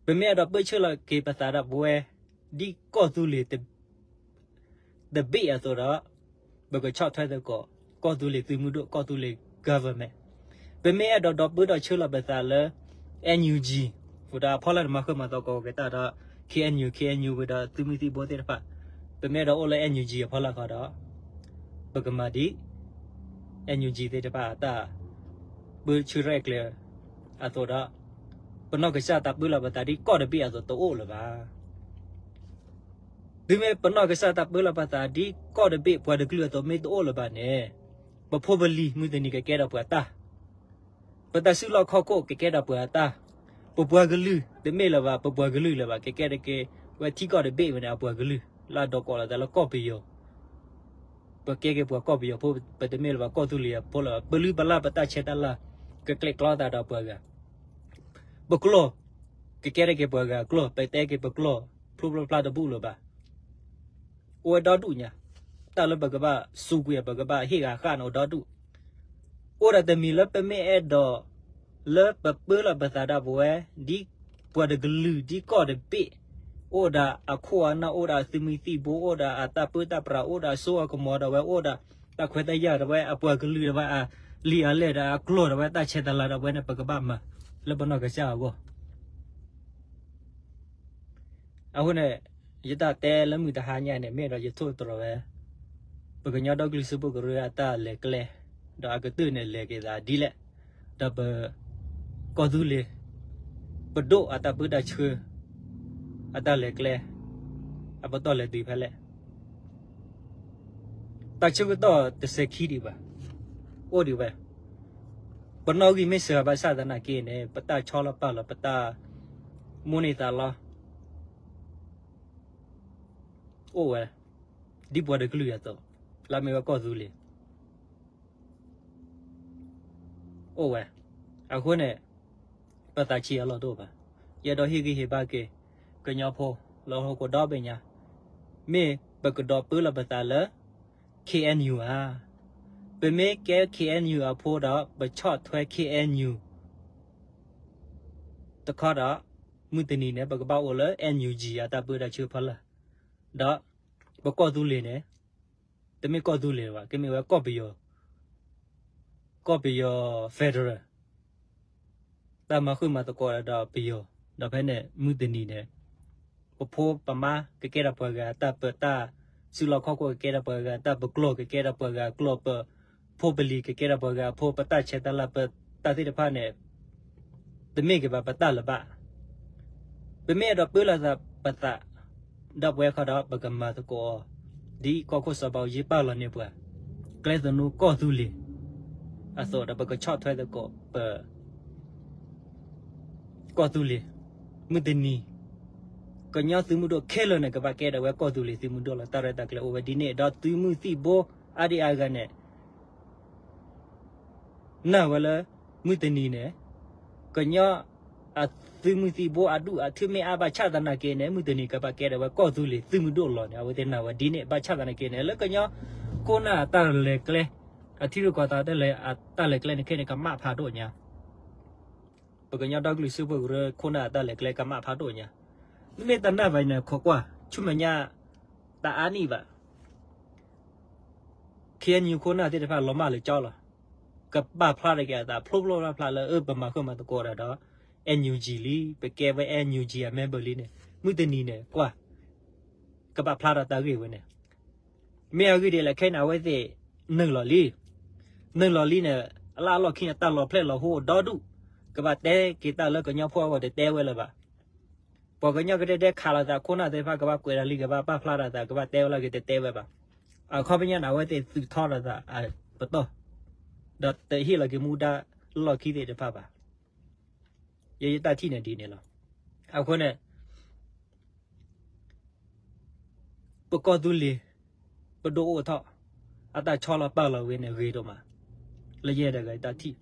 ပမ့ၢ်အဲၣ်ဒိးပၢဆှၢလီၤက့ၤပသးဒီးပဝဲ ဒ်ကီၢ်သူလ့ၤတဘ့ၣ်အသိးဒီး ပကဆီၣ်ထွဲသကိး ကီၢ်သူလ့ၤသုးမုၢ်ဒိၣ် ကီၢ်သူလ့ၤ government. ပမ့ၢ်အဲၣ်ဒိးဒီးပၢဒီးဆှၢလီၤပသးလၢ NUG ဃုာ်ဒီးအဖီလာ်န့ၣ် မၤဃၢမၤသကိးက့ၤတၢ်ဒီး KNU, KNU ဝံၤဒီးသုးမုၢ်သံၣ်ဘိသ့ၣ်တဖၣ်, ပမ့ၢ်အဲၣ်ဒိးအိၣ်လၢ NUG အဖီလာ်ဃီဒီး ပကမၤဒ် NUG သ့ၣ်တဖၣ်အတၢ်ပၢဆှၢရဲၣ်ကျဲၤအသိးဒီး ပနီၢ်ကစၢ်တၢ်ပၢလီၤပသးဒ်ကီၢ်တဘ့ၣ်အသိးတအိၣ်လၢၤဘၣ်. တုၤမ့ၢ်ပနီၢ်ကစၢ်တၢ်ပၢလီၤပသးဒ်ကီၢ်တဘ့ၣ်ပှၤတကလုာ်အသိးမ့ၢ်တအိၣ်လၢၤဘၣ်န့ၣ်, ပဖိပလံၤမုၢ်တနံၤကကဲဒီးပှၤတၢ်, ပတၢ်စုလီၢ်ခီၣ်ခိၣ်ကကဲဒီးပှၤတၢ်, ပပှၤကလုာ်တမ့ၢ်လၢၤဘၣ်, ပပှၤကလုာ်လၢၤဘၣ်, ကကဲတက့ၢ်ဝဲထံကီၢ်တဘ့ၣ်ဝဲန့ၣ် အပှၤကလုာ် လၢအဒိးကိးလီၤသးလၢကီၢ်ပယီၤ ပကဲက့ၤပှၤကီၢ်ပယီၤဖိ, ပတမ့ၢ်လၢၤဘၣ်ကီၢ်သူလ့ၤဖိလၢၤဘၣ်, ပလုၢ်ပလၢ်ပတၢ်ဆဲးတၢ်လၤ ကကျဲးကျီသးဒီးပှၤဂၤ, ပကျိာ် ကကဲထီၣ်က့ၤပှၤဂၤအကျိာ်, ပတဲက့ၤပကျိာ် ဖျိဖျိဖျါတဘူၣ်လၢၤဘၣ်. အိၣ်ဝဲဒီဒူၣ်ညါ, တၢ်လၢပကဘၣ်စူးကွံာ် ပကဘၣ်ဟ့ၣ်ဂၤဃၣ်န့ၣ်အိၣ်ဒီဒူၣ်, အိၣ်ဒၣ်တမံၤလၢပမ့ၢ်အဲၣ်ဒိး လၢပပၢလီၤပသးဒၣ်ပဝဲ ဒ်ပှၤတကလုာ် ဒ်ကီၢ်တဘ့ၣ်, အိၣ်ဒၣ်အခိၣ်အနၢ် အိၣ်ဒၣ်အသုးမုၢ်သံၣ်ဘိ အိၣ်ဒၣ်အတၢ်ပၢတၢ်ပြး အိၣ်ဒၣ်အစိအကမီၤဒၣ်ဝဲ အိၣ်ဒၣ်တၢ်ခွဲးတၢ်ယာ်ဒၣ်ဝဲ အပှၤကလုာ်ဒၣ်ဝဲ အလံာ်အလဲၢ်ဒၣ်အကျိာ်ဒၣ်ဝဲ တၢ်ဆဲးတၢ်လၤဒၣ်ဝဲန့ၣ် ပကဘၣ်မၤလၢပနီၢ်ကစၢ်အဂီၢ်. အဃိန့ၣ် ယတၢ်တဲလၢမုၢ်တဟါညါန့ၣ် မ့ၢ်ဒီးယထိၣ်သတြီၤဝဲ ပကညီဒီကလုာ်စၢဖှိၣ်ကရၢအတၢ်လဲၤကျဲ ဒီးအကတၢၢ်န့ၣ်လဲၤက့ၤသးဒ်လဲၣ်, ဒီးပ ကီၢ်သူလ့ၤ ပဒိၣ်အတၢ်ပၢတၢ်ဆှၢ အတၢ်လဲၤကျဲ အပတီၢ်လဲၤတုၤဖဲလဲၣ်. တၢ်ဆၢကတီၢ်တစဲးခံဒံးဘၣ်, အိၣ်ဒံးဝဲ, ပနီၣ်ဂံၢ်မ့ၢ်စှၤဘၣ်ဆၣ်သနာ်က့န့ၣ် ပတၢ်ဆီလီၤပာ်လီၤ ပတၢ်မိၣ်န့ၢ်သးလီ အိၣ်ဝဲ ဒ်ပှၤတကလုာ်အသိး လၢအမ့ၢ်ဝဲကီၢ်သူလ့ၤ. အိၣ်ဝဲ. အဃိန့ၣ် ပသးဆံးအလီၢ်တအိၣ်ဘၣ်. ယအဲၣ်ဒိးဟ့ၣ်ဂံၢ်ဟ့ၣ်ဘါက့ၤ ကညီဖိ လၢဟီၣ်ခိၣ်ဒီဘ့ၣ်ညါ, မ့ၢ်ပကဒိးပၢလီၤပသးလၢ K N U ဧါ. ပမ့ၢ်ကဲ K N U အဖိဒီး ပဆီၣ်ထွဲ K N U တခီဒီး မုၢ်တနံၤန့ၣ် ပကဘၣ်အိၣ်လၢ N U G အတၢ်ပၢတၢ်ဆှၢဖီလာ်, ဒီးပကီၢ်သူလ့ၤန့ၣ် တမ့ၢ်ကီၢ်သူလ့ၤဘၣ်, ကမ့ၢ်ဝဲကီၢ်ပယီၤ, ကီၢ်ပယီၤ federal တၢ်မၤဃုာ်မၤသကိးဒီးပယီၤ, ဒီးဖဲန့ၣ်မုၢ်တနံၤန့ၣ် ပဖိပမါကကဲထီၣ်ပှၤဂၤ, တၢ်ပတၢ်စုလီၢ်ခီၣ်ခိၣ်ကကဲထီၣ်ပှၤဂၤ, တၢ်ပကျိာ်ကကဲထီၣ်ပှၤဂၤ, ကျိာ်ပဖိပလံၤကကဲထီၣ်ပှၤဂၤ, အဖိပတၢ်ဆဲးတၢ်လၤပတၢ်သ့ၣ်တဖၣ်န့ၣ် တမ့ၢ်က့ၤဘၣ်ပတၢ်လၢၤဘၣ်. ပမ့ၢ်အဲၣ်ဒိးပၢလီၤသးပသး ဒီးပဝဲခီဒီး ပကမၤသကိးအီၤ ဒ်ကီၢ်ခိၣ်စီၤဘးအူကၠံပာ်လီၤန့ၢ်ပှၤ ကျဲသနူကီၢ်သူလ့ၤအသိးဒီး ပကဆီၣ်ထွဲသကိးပ ကီၢ်သူလ့ၤ မုၢ်တနံၤ ကညီသုးမုၢ်ဒိၣ်ခဲလၢာ်န့ၣ် ကဘၣ်ကဲထီၣ်ဝဲကီၢ်သူလ့ၤသုးမုၢ်ဒိၣ်လီၤ. တၢ်ရဲၣ်တၢ်ကျဲၤအိၣ်ဝဲဒ်န့ၣ် ဒီးသုးမုၢ်သံၣ်ဘိအါဒံအါဂၤန့ၣ် နာ်ဝဲလၢ မုၢ်တနံၤန့ၣ် ကညီအသုးမုၢ်သံၣ်ဘိအဒူၣ်အထၢၣ်မ့ၢ်အါဘၣ်ဆၣ်သနာ်က့န့ၣ် မုၢ်တနံၤကဘၣ်ကဲထီၣ်ဝဲကီၢ်သူလ့ၤသုးမုၢ်ဒိၣ်လီၤန့ၣ် အဝဲသ့ၣ်နာ်ဝဲဒ်န့ၣ် ဘၣ်ဆၣ်သနာ်က့န့ၣ် လၢကညီခိၣ်နၢ်အတၢ်လဲၤကျဲ အထံရူၢ်ကီၢ်သဲးတၢ်လဲၤ အတၢ်လဲၤကျဲန့ၣ်ခဲန့ၣ် ကမၣ်ဖးဒိၣ်ညါ ပကညီဒီကလုာ်စၢဖှိၣ်ကရၢခိၣ်နၢ်အတၢ်လဲၤကျဲကမၣ်ဖးဒိၣ်ညါ မ့ၢ်တနာ်ဘၣ်န့ၣ် ခိးကွၢ် ဆူမဲာ်ညါ တအါနံၣ်ဘၣ် ခ့ၣ်အဲၣ်ယူၣ်ခိၣ်နၢ်သ့ၣ်တဖၣ်လီၤမၢ်လၢကၠီလီၤ. ကပာ်ဖျါထီၣ်က့ၤအသးဖျိဖျိဖျါဖျါလၢ အၢ ပမၤဃုာ်မၤသကိးတၢ်ဒီး NUG လံ, ပကဲဝဲ NUG အ member လံန့ၣ် မုၢ်တနံၤန့ၣ် ကွၢ် ကဘၣ်ဖျါထီၣ်တၢ်ဂ့ၢ်ဝဲန့ၣ် မ့ၢ်အဂ့ၢ်ဒ်လဲၣ်ခဲအံၤန့ၣ် အဝဲသ့ၣ်နုာ်လီၤလံ, နုာ်လီၤလံန့ၣ် အလၢအလီၢ်ခံန့ၣ် တၢ်လီၤဖျဲၣ်လီၤဟိဒီဒူၣ်, ကဘၣ်တဲက့ၤတၢ်လၢကညီဖိအဂီၢ်တတဲဝဲလၢၤဘၣ်. ပှၤကညီကဒဲဒဲခးလိာ်သးခိၣ်နၢ်သ့ၣ်တဖၣ် ကဘၣ်ကွဲးတၢ်လံ ကဘၣ်ပာ်ဖျါထီၣ်သး ကဘၣ်တဲဝဲလၢက့ၤတတဲဝဲဘၣ်. အခီပညီန့ၣ် အဝဲသ့ၣ်သုးထီထီၣ်သးပတီၢ်, ဒီးတဟ့ၣ်လီၤက့ၤမူဒါလီၢ်ခံသ့ၣ်တဖၣ်ဘၣ်. ယဲယတၢ်ထံၣ်န့ၣ်ဒ်န့ၣ်လီၤ. အဃိန့ၣ် ပကီၢ်သူလ့ၤ ပဒိၣ်အိၣ်ထီၣ် အတၢ်ဆီလီၤပာ်လီၤဝဲန့ၣ်ဂ့ၤဒိၣ်မး လၢယဲတဂၤတၢ်ထံၣ်,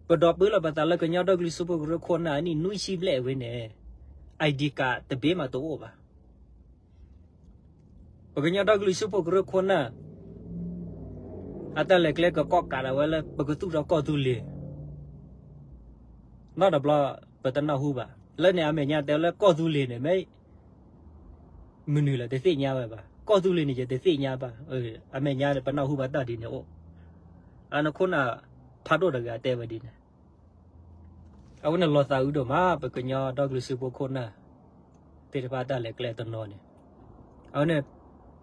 ပဒိးပၢလီၤပသးလၢကညီဒီကလုာ်စၢဖှိၣ်ကရၢခိၣ်နၢ်အနံၣ်နွံဆံဘျဲၣ်ဝဲန့ၣ် ID card တဘ့ၣ်မးတအိၣ်ဘၣ်. ပကညီဒီကလုာ်စၢဖှိၣ်ကရၢခိၣ်နၢ် အတၢ်လဲၤကျဲကကိးကးဒၣ်ဝဲလၢ ပကသူၣ်ထီၣ်ကီၢ်သူလ့ၤ နီတဘျီ ပတနၢ်ဟူဘၣ်. လၢန့ၣ်အမဲာ်ညါတဲလၢကီၢ်သူလ့ၤန့ၣ် မ့ၢ်မနုၤလဲၣ် တသ့ၣ်ညါဝဲဘၣ်. ကီၢ်သူလ့ၤန့ၣ် ယတသ့ၣ်ညါဘၣ်. အမဲာ်ညါန့ၣ် ပနၢ်ဟူဘၣ်တၢ်ဒ်န့ၣ်အိၣ်, အနီၢ်ခိၣ်နၢ်ဖးဒိၣ်တဂၤတဲဝဲဒ်န့ၣ်. အဝဲန့ၣ်လီၤသးအုးဒိၣ်မး ပကညီဒီကလုာ်စၢဖှိၣ်ခိၣ်နၢ် သ့ၣ်တဖၣ်တၢ်လဲၤကျဲတနီၤန့ၣ်, အဝဲန့ၣ်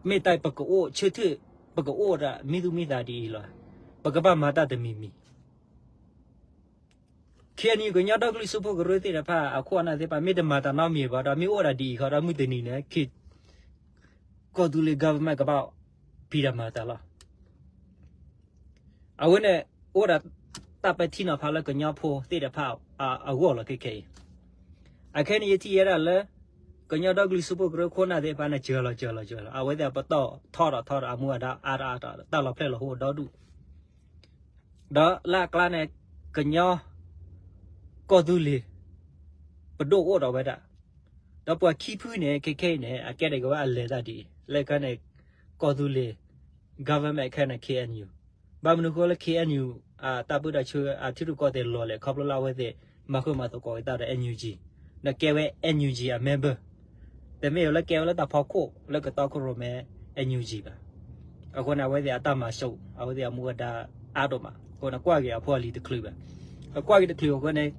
မ့ၢ်တၢ်ပကအိၣ်ဆၢထၢၣ် ပကအိၣ်ဒၣ်မံသူၣ်မံသးဒ်အံၤလီၤ. ပကဘၣ်မၤတၢ်တမံၤမံၤ KNU ကညီဒီကလုာ်စၢဖှိၣ်ကရၢသ့ၣ်တဖၣ် အခိၣ်အနၢ်သ့ၣ်တဖၣ် မ့ၢ်တမၤတၢ်နီတမံၤဘၣ်ဒီး မ့ၢ်အိၣ်ဒၣ်ဒ်အံၤဃီဒီး မုၢ်တနံၤန့ၣ် ကီၢ်သူလ့ၤ government ကဘၣ်ဖံးတၢ်မၤတၢ်လီၤ. အဝဲန့ၣ် အိၣ်ဒၣ်တၢ်ပဲာ်ထံနီၤဖးလၢကညီဖိသ့ၣ်တဖၣ်အဂီၢ်လီၤခဲခဲအံၤ. အခဲအံၤန့ၣ် ယထံၣ်ယဲဒၣ်လၢ ကညီဒီကလုာ်စၢဖှိၣ်ကရၢခိၣ်နၢ်သ့ၣ်တဖၣ်န့ၣ် စၢၤလီၤစၢၤလီၤစၢၤလီၤ အဝဲသ့ၣ်အပတီၢ်ထီထီၣ်ထီထီၣ် အမူအဒါအါထီၣ်အါထီၣ် တၢ်လီၤဖျဲၣ်လီၤဟိဒီဒူၣ် ဒီးလၢအကျါန့ၣ် ကညီ ကီၢ်သူလ့ၤ ပဒိၣ်အိၣ်ဒီးဝဲဒၣ်, ဒီးပှၤခံဖုန့ၣ် ခဲခဲအံၤန့ၣ် အကဲထီၣ်က့ၤဝဲအလဲၤတၢ်ဒ်အံၤ လၢခဲန့ၣ် ကီၢ်သူလ့ၤ government ခဲန့ၣ် KNU ဘၣ်မနုၤဃိလၢ KNU အတၢ်ပၢတၢ်ဆှၢအထံရူၢ်ကီၢ်သဲးလီၤလဲၣ် ခီဖျိလၢအဝဲသ့ၣ် မၤဃုာ်မၤသကိးက့ၤတၢ်ဒီး NUG ဒီးကဲဝဲ NUG အ member တမ့ၢ်လၢကဲဝဲလၢတၢ်ဖီခိၣ်လၢကတီခိၣ်ရိၣ်မဲ NUG ဘၣ်. အဃိန့ၣ် အဝဲသ့ၣ်အတၢ်မၤစိး အဝဲသ့ၣ်အမူအဒါအါဒိၣ်မး အဃိန့ၣ် ကွၢ်က့ၤအဖိအလံၤတချုးဘၣ်. အကွၢ်က့ၤတချုးအဃိန့ၣ်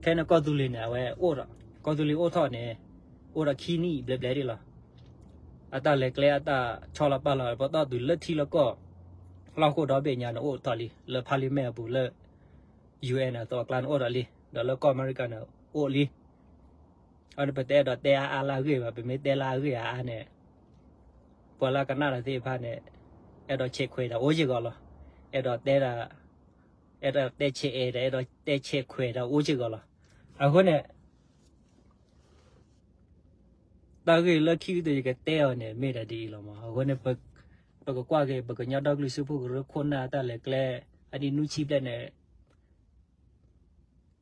ခဲန့ၣ်ကီၢ်သူလ့ၤန့ၣ် အဝဲအိၣ်ဒီး ကီၢ်သူလ့ၤအိၣ်ထီၣ်န့ၣ် အိၣ်ဒီးခံနံၣ်ဘျဲၣ်ဘျဲၣ်ဒ်လီၤ. အတၢ်လဲၤကျဲအတၢ်ဆီလီၤပာ်လီၤ ပတီၢ်တုၤလၢထံလၢကီၢ် လီၢ်ဟိၣ်ဒီဘ့ၣ်ညါန့ၣ် အိၣ်ထီၣ်လံ လၢ parliament အပူၤလၢ UN အသိးအကျါန့ၣ်အိၣ်ထီၣ်လံ ဒီးလၢကီၢ်အမဲရကၤန့ၣ်အိၣ်လံ. အန့ၣ် ပတအဲၣ်ဒိးတဲအါအါလၢအဂ့ၢ်ဘၣ် ပမ့ၢ်တဲလၢအဂ့ၢ်အါအါန့ၣ် ပှၤလၢကနၣ်တၢ်သ့ၣ်တဖၣ်န့ၣ် အဲၣ်ဒိးဆဲးခွဲးတၢ်အိၣ်စ့ၢ်ကီးလီၤ. အဲၣ်ဒိးတဲဒၣ် အဲၣ်ဒိးတဲဆဲးအဲၣ်ဒီး အဲၣ်ဒိးတဲဆဲးခွဲးတၢ်အိၣ်စ့ၢ်ကီးလီၤ. အဃိန့ၣ် တၢ်ဂ့ၢ်လၢခံကတၢၢ်ယကတဲအီၤန့ၣ် မ့ၢ်ဒၣ်ဒ်အံၤလီၤမး. အဃိန့ၣ် ပကကွၢ်က့ၤ ပကညီဒီကလုာ်စၢဖှိၣ်ကရၢခိၣ်နၢ်တၢ်လဲၤကျဲ အနံၣ်နွံဆံဘျဲၣ်န့ၣ်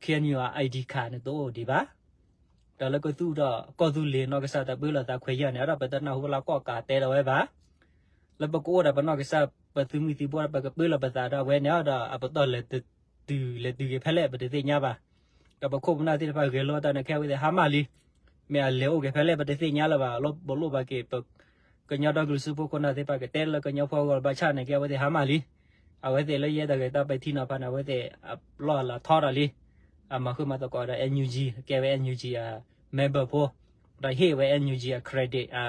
ခ့ၣ်အဲၣ်ယူၣ် အ ID card န့ၣ်တအိၣ်ဒံးဘၣ်. ဒီးလၢကသူၣ်ဒီးကီၢ်သူလ့ၤနီၢ်ကစၢ်တၢ်ပၢလီၤသးခွဲးယာ်န့ၣ် ဒီးပတနၢ်ဟူလၢကီၢ်ကးတဲလီၤဝဲဘၣ်. လၢပကအိၣ်ဒီးပနီၢ်ကစၢ်ပသုးမုၢ်သံၣ်ဘိဒီး ပကပၢလီၤပသးဒီးအဝဲန့ၣ်ဒီး အပတီၢ်လဲၤတုၤလဲၤတုၤက့ၤဖဲလဲၣ် ပတသ့ၣ်ညါဘၣ်. ဒီးပခိၣ်ပနၢ်သ့ၣ်တဖၣ်ဂဲၤလိာ်တၢ်န့ၣ် ခဲအဝဲသ့ၣ်ဟါမၢ်လံ. မ့ၢ်အလဲၤအိၣ်က့ၤဖဲလဲၣ် ပတသ့ၣ်ညါလၢၤဘၣ်. ပလိၣ်ဘၣ်က့ၤ ပကညီဒီကလုာ်စၢဖှိၣ်ခိၣ်နၢ်သ့ၣ်တဖၣ်ကတဲလၢကညီဖိအဂီၢ်ဘၣ်ဆၣ်န့ၣ် ကဲအဝဲသ့ၣ်ဟါမၢ်လံ. အဝဲသ့ၣ်လၢယဲတၢ်ဂဲၤတၢ်ပဲာ်ထံနီၤဖးန့ၣ် အဝဲသ့ၣ်အလီၢ်အလၤထီဒီးလံ. အမၤဃုာ်မၤသကိးဒီး NUG ကဲဝဲ NUG အ member ဖိ ဒီးဟ့ၣ်ဝဲ NUG အ credit အ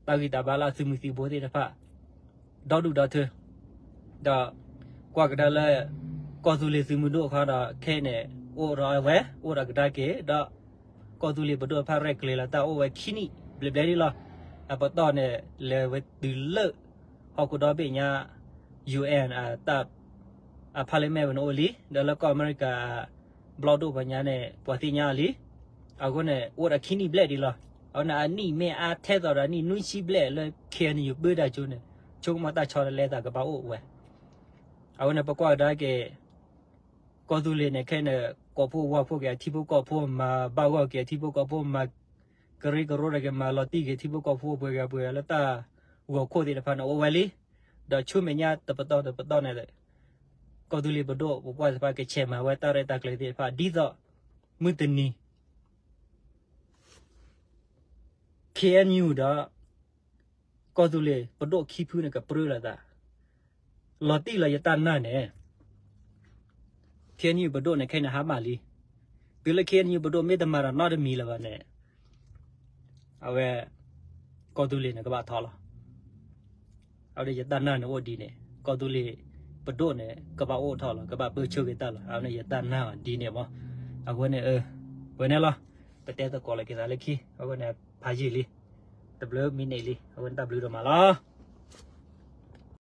တၢ်ဂံၢ်တၢ်ဘါလၢအသုးမုၢ်သံၣ်ဘိသ့ၣ်တဖၣ် ဒီဒူၣ်ဒီထၢ ဒီးကွၢ်ကဒါလၢ ကီၢ်သူလ့ၤသုးမုၢ်ဒိၣ်အခါဒီး ခဲအံၤန့ၣ် အိၣ်ဒီးအဝဲ အိၣ်ဒီးကဒါက့ၤဒီး ကီၢ်သူလ့ၤပဒိၣ်တဖၣ်ရဲၣ်ကျဲၤလီၤတၢ်အိၣ်ဝဲခံနံၣ်ဘျဲၣ်ဘျဲၣ်လံလီၤ. အပတီၢ်န့ၣ် လဲၤဝဲတုၤလၢ ဟီၣ်ခိၣ်ဒီဘ့ၣ်ညါ UN အတၢ် အ parliament ဝဲန့ၣ်အိၣ်လံ ဒီးလၢကီၢ်အမဲရကၤ ဘျီၣ်ဒိၣ်ပှၤညါန့ၣ် ပှၤသ့ၣ်ညါလံ. အဃိန့ၣ် အိၣ်ဒီးခံနံၣ်ဘျဲၣ်ဒံးလီၤ. အဃိန့ၣ် အနံၣ်မ့ၢ်အါထဲသိးဒီးအနံၣ်နွံဆံဘျဲၣ်လၢ ခ့ၣ်အဲၣ်ယူၣ် ပၢတၢ်ကၠိန့ၣ် ဆိကမိၣ်တၢ်ဆီတလဲသးကဘၣ်အိၣ်ဝဲ. အဃိန့ၣ် ပကွၢ်ကဒါက့ၤ ကီၢ်သူလ့ၤန့ၣ် ခဲအံၤန့ၣ် ကိးဖှိၣ်ဝါဖှိၣ်က့ၤအထံဖိကီၢ်ဖိ မၤဘၣ်ဂီၢ်က့ၤအထံဖိကီၢ်ဖိ မၤကရၢကရိတၢ်က့ၤ မၤလီၤတံၢ်က့ၤထံဖိကီၢ်ဖိပှဲၤဂၤပှဲၤဂၤလၢတၢ်ဂီၤခိၣ်သ့ၣ်တဖၣ်န့ၣ် အိၣ်ဝဲလံ. ဒီးဆူမဲာ်ညါတပတီၢ်တပတီၢ်န့ၣ် ကီၢ်သူလ့ၤပဒိၣ်ပပှၢ်သ့ၣ်တဖၣ်ကဆဲးမၤဝဲတၢ်ရဲၣ်တၢ်ကျဲၤသ့ၣ်တဖၣ် ဒ်သိး မုၢ်တနံၤ ခ့ၣ်အဲၣ်ယူၣ် ဒီး ကီၢ်သူလ့ၤပဒိၣ်ခံဖုန့ၣ် ကပြၢလိာ်သး လီၤတံၢ်လီၤယတၢ်နာ်န့ၣ် ခ့ၣ်အဲၣ်ယူၣ်ပဒိၣ်န့ၣ် ခဲအံၤန့ၣ် ဟါမၢ်လံ. တုၤလၢ ခ့ၣ်အဲၣ်ယူၣ် ပဒိၣ်မ့ၢ်တမၤတၢ်နီတမံၤလၢၤဘၣ်န့ၣ် အဝဲ ကီၢ်သူလ့ၤန့ၣ် ကဘၣ်ထီလီၤ. အဝဲဒၣ်ယတၢ်နာ်န့ၣ်အိၣ်ဒ်န့ၣ် ကီၢ်သူလ့ၤပဒိၣ်န့ၣ် ကဘၣ်အိၣ်ထီၣ်လီၤ ကဘၣ်ပၢဆှၢက့ၤတၢ်လီၤ. အဝဲန့ၣ်ယတၢ်နာ်ဒ်န့ၣ်မး. အဃိန့ၣ် ဝဲန့ၣ်လီၤ. ပတဲသကိးလီၤက့ၤသးလၢခံ အဃိန့ၣ် ဖးယံာ်လံ တဘျုးမံးနံးလံ အဃိန့ၣ်တၢ်ဘျုးဒိၣ်မးလီၤ.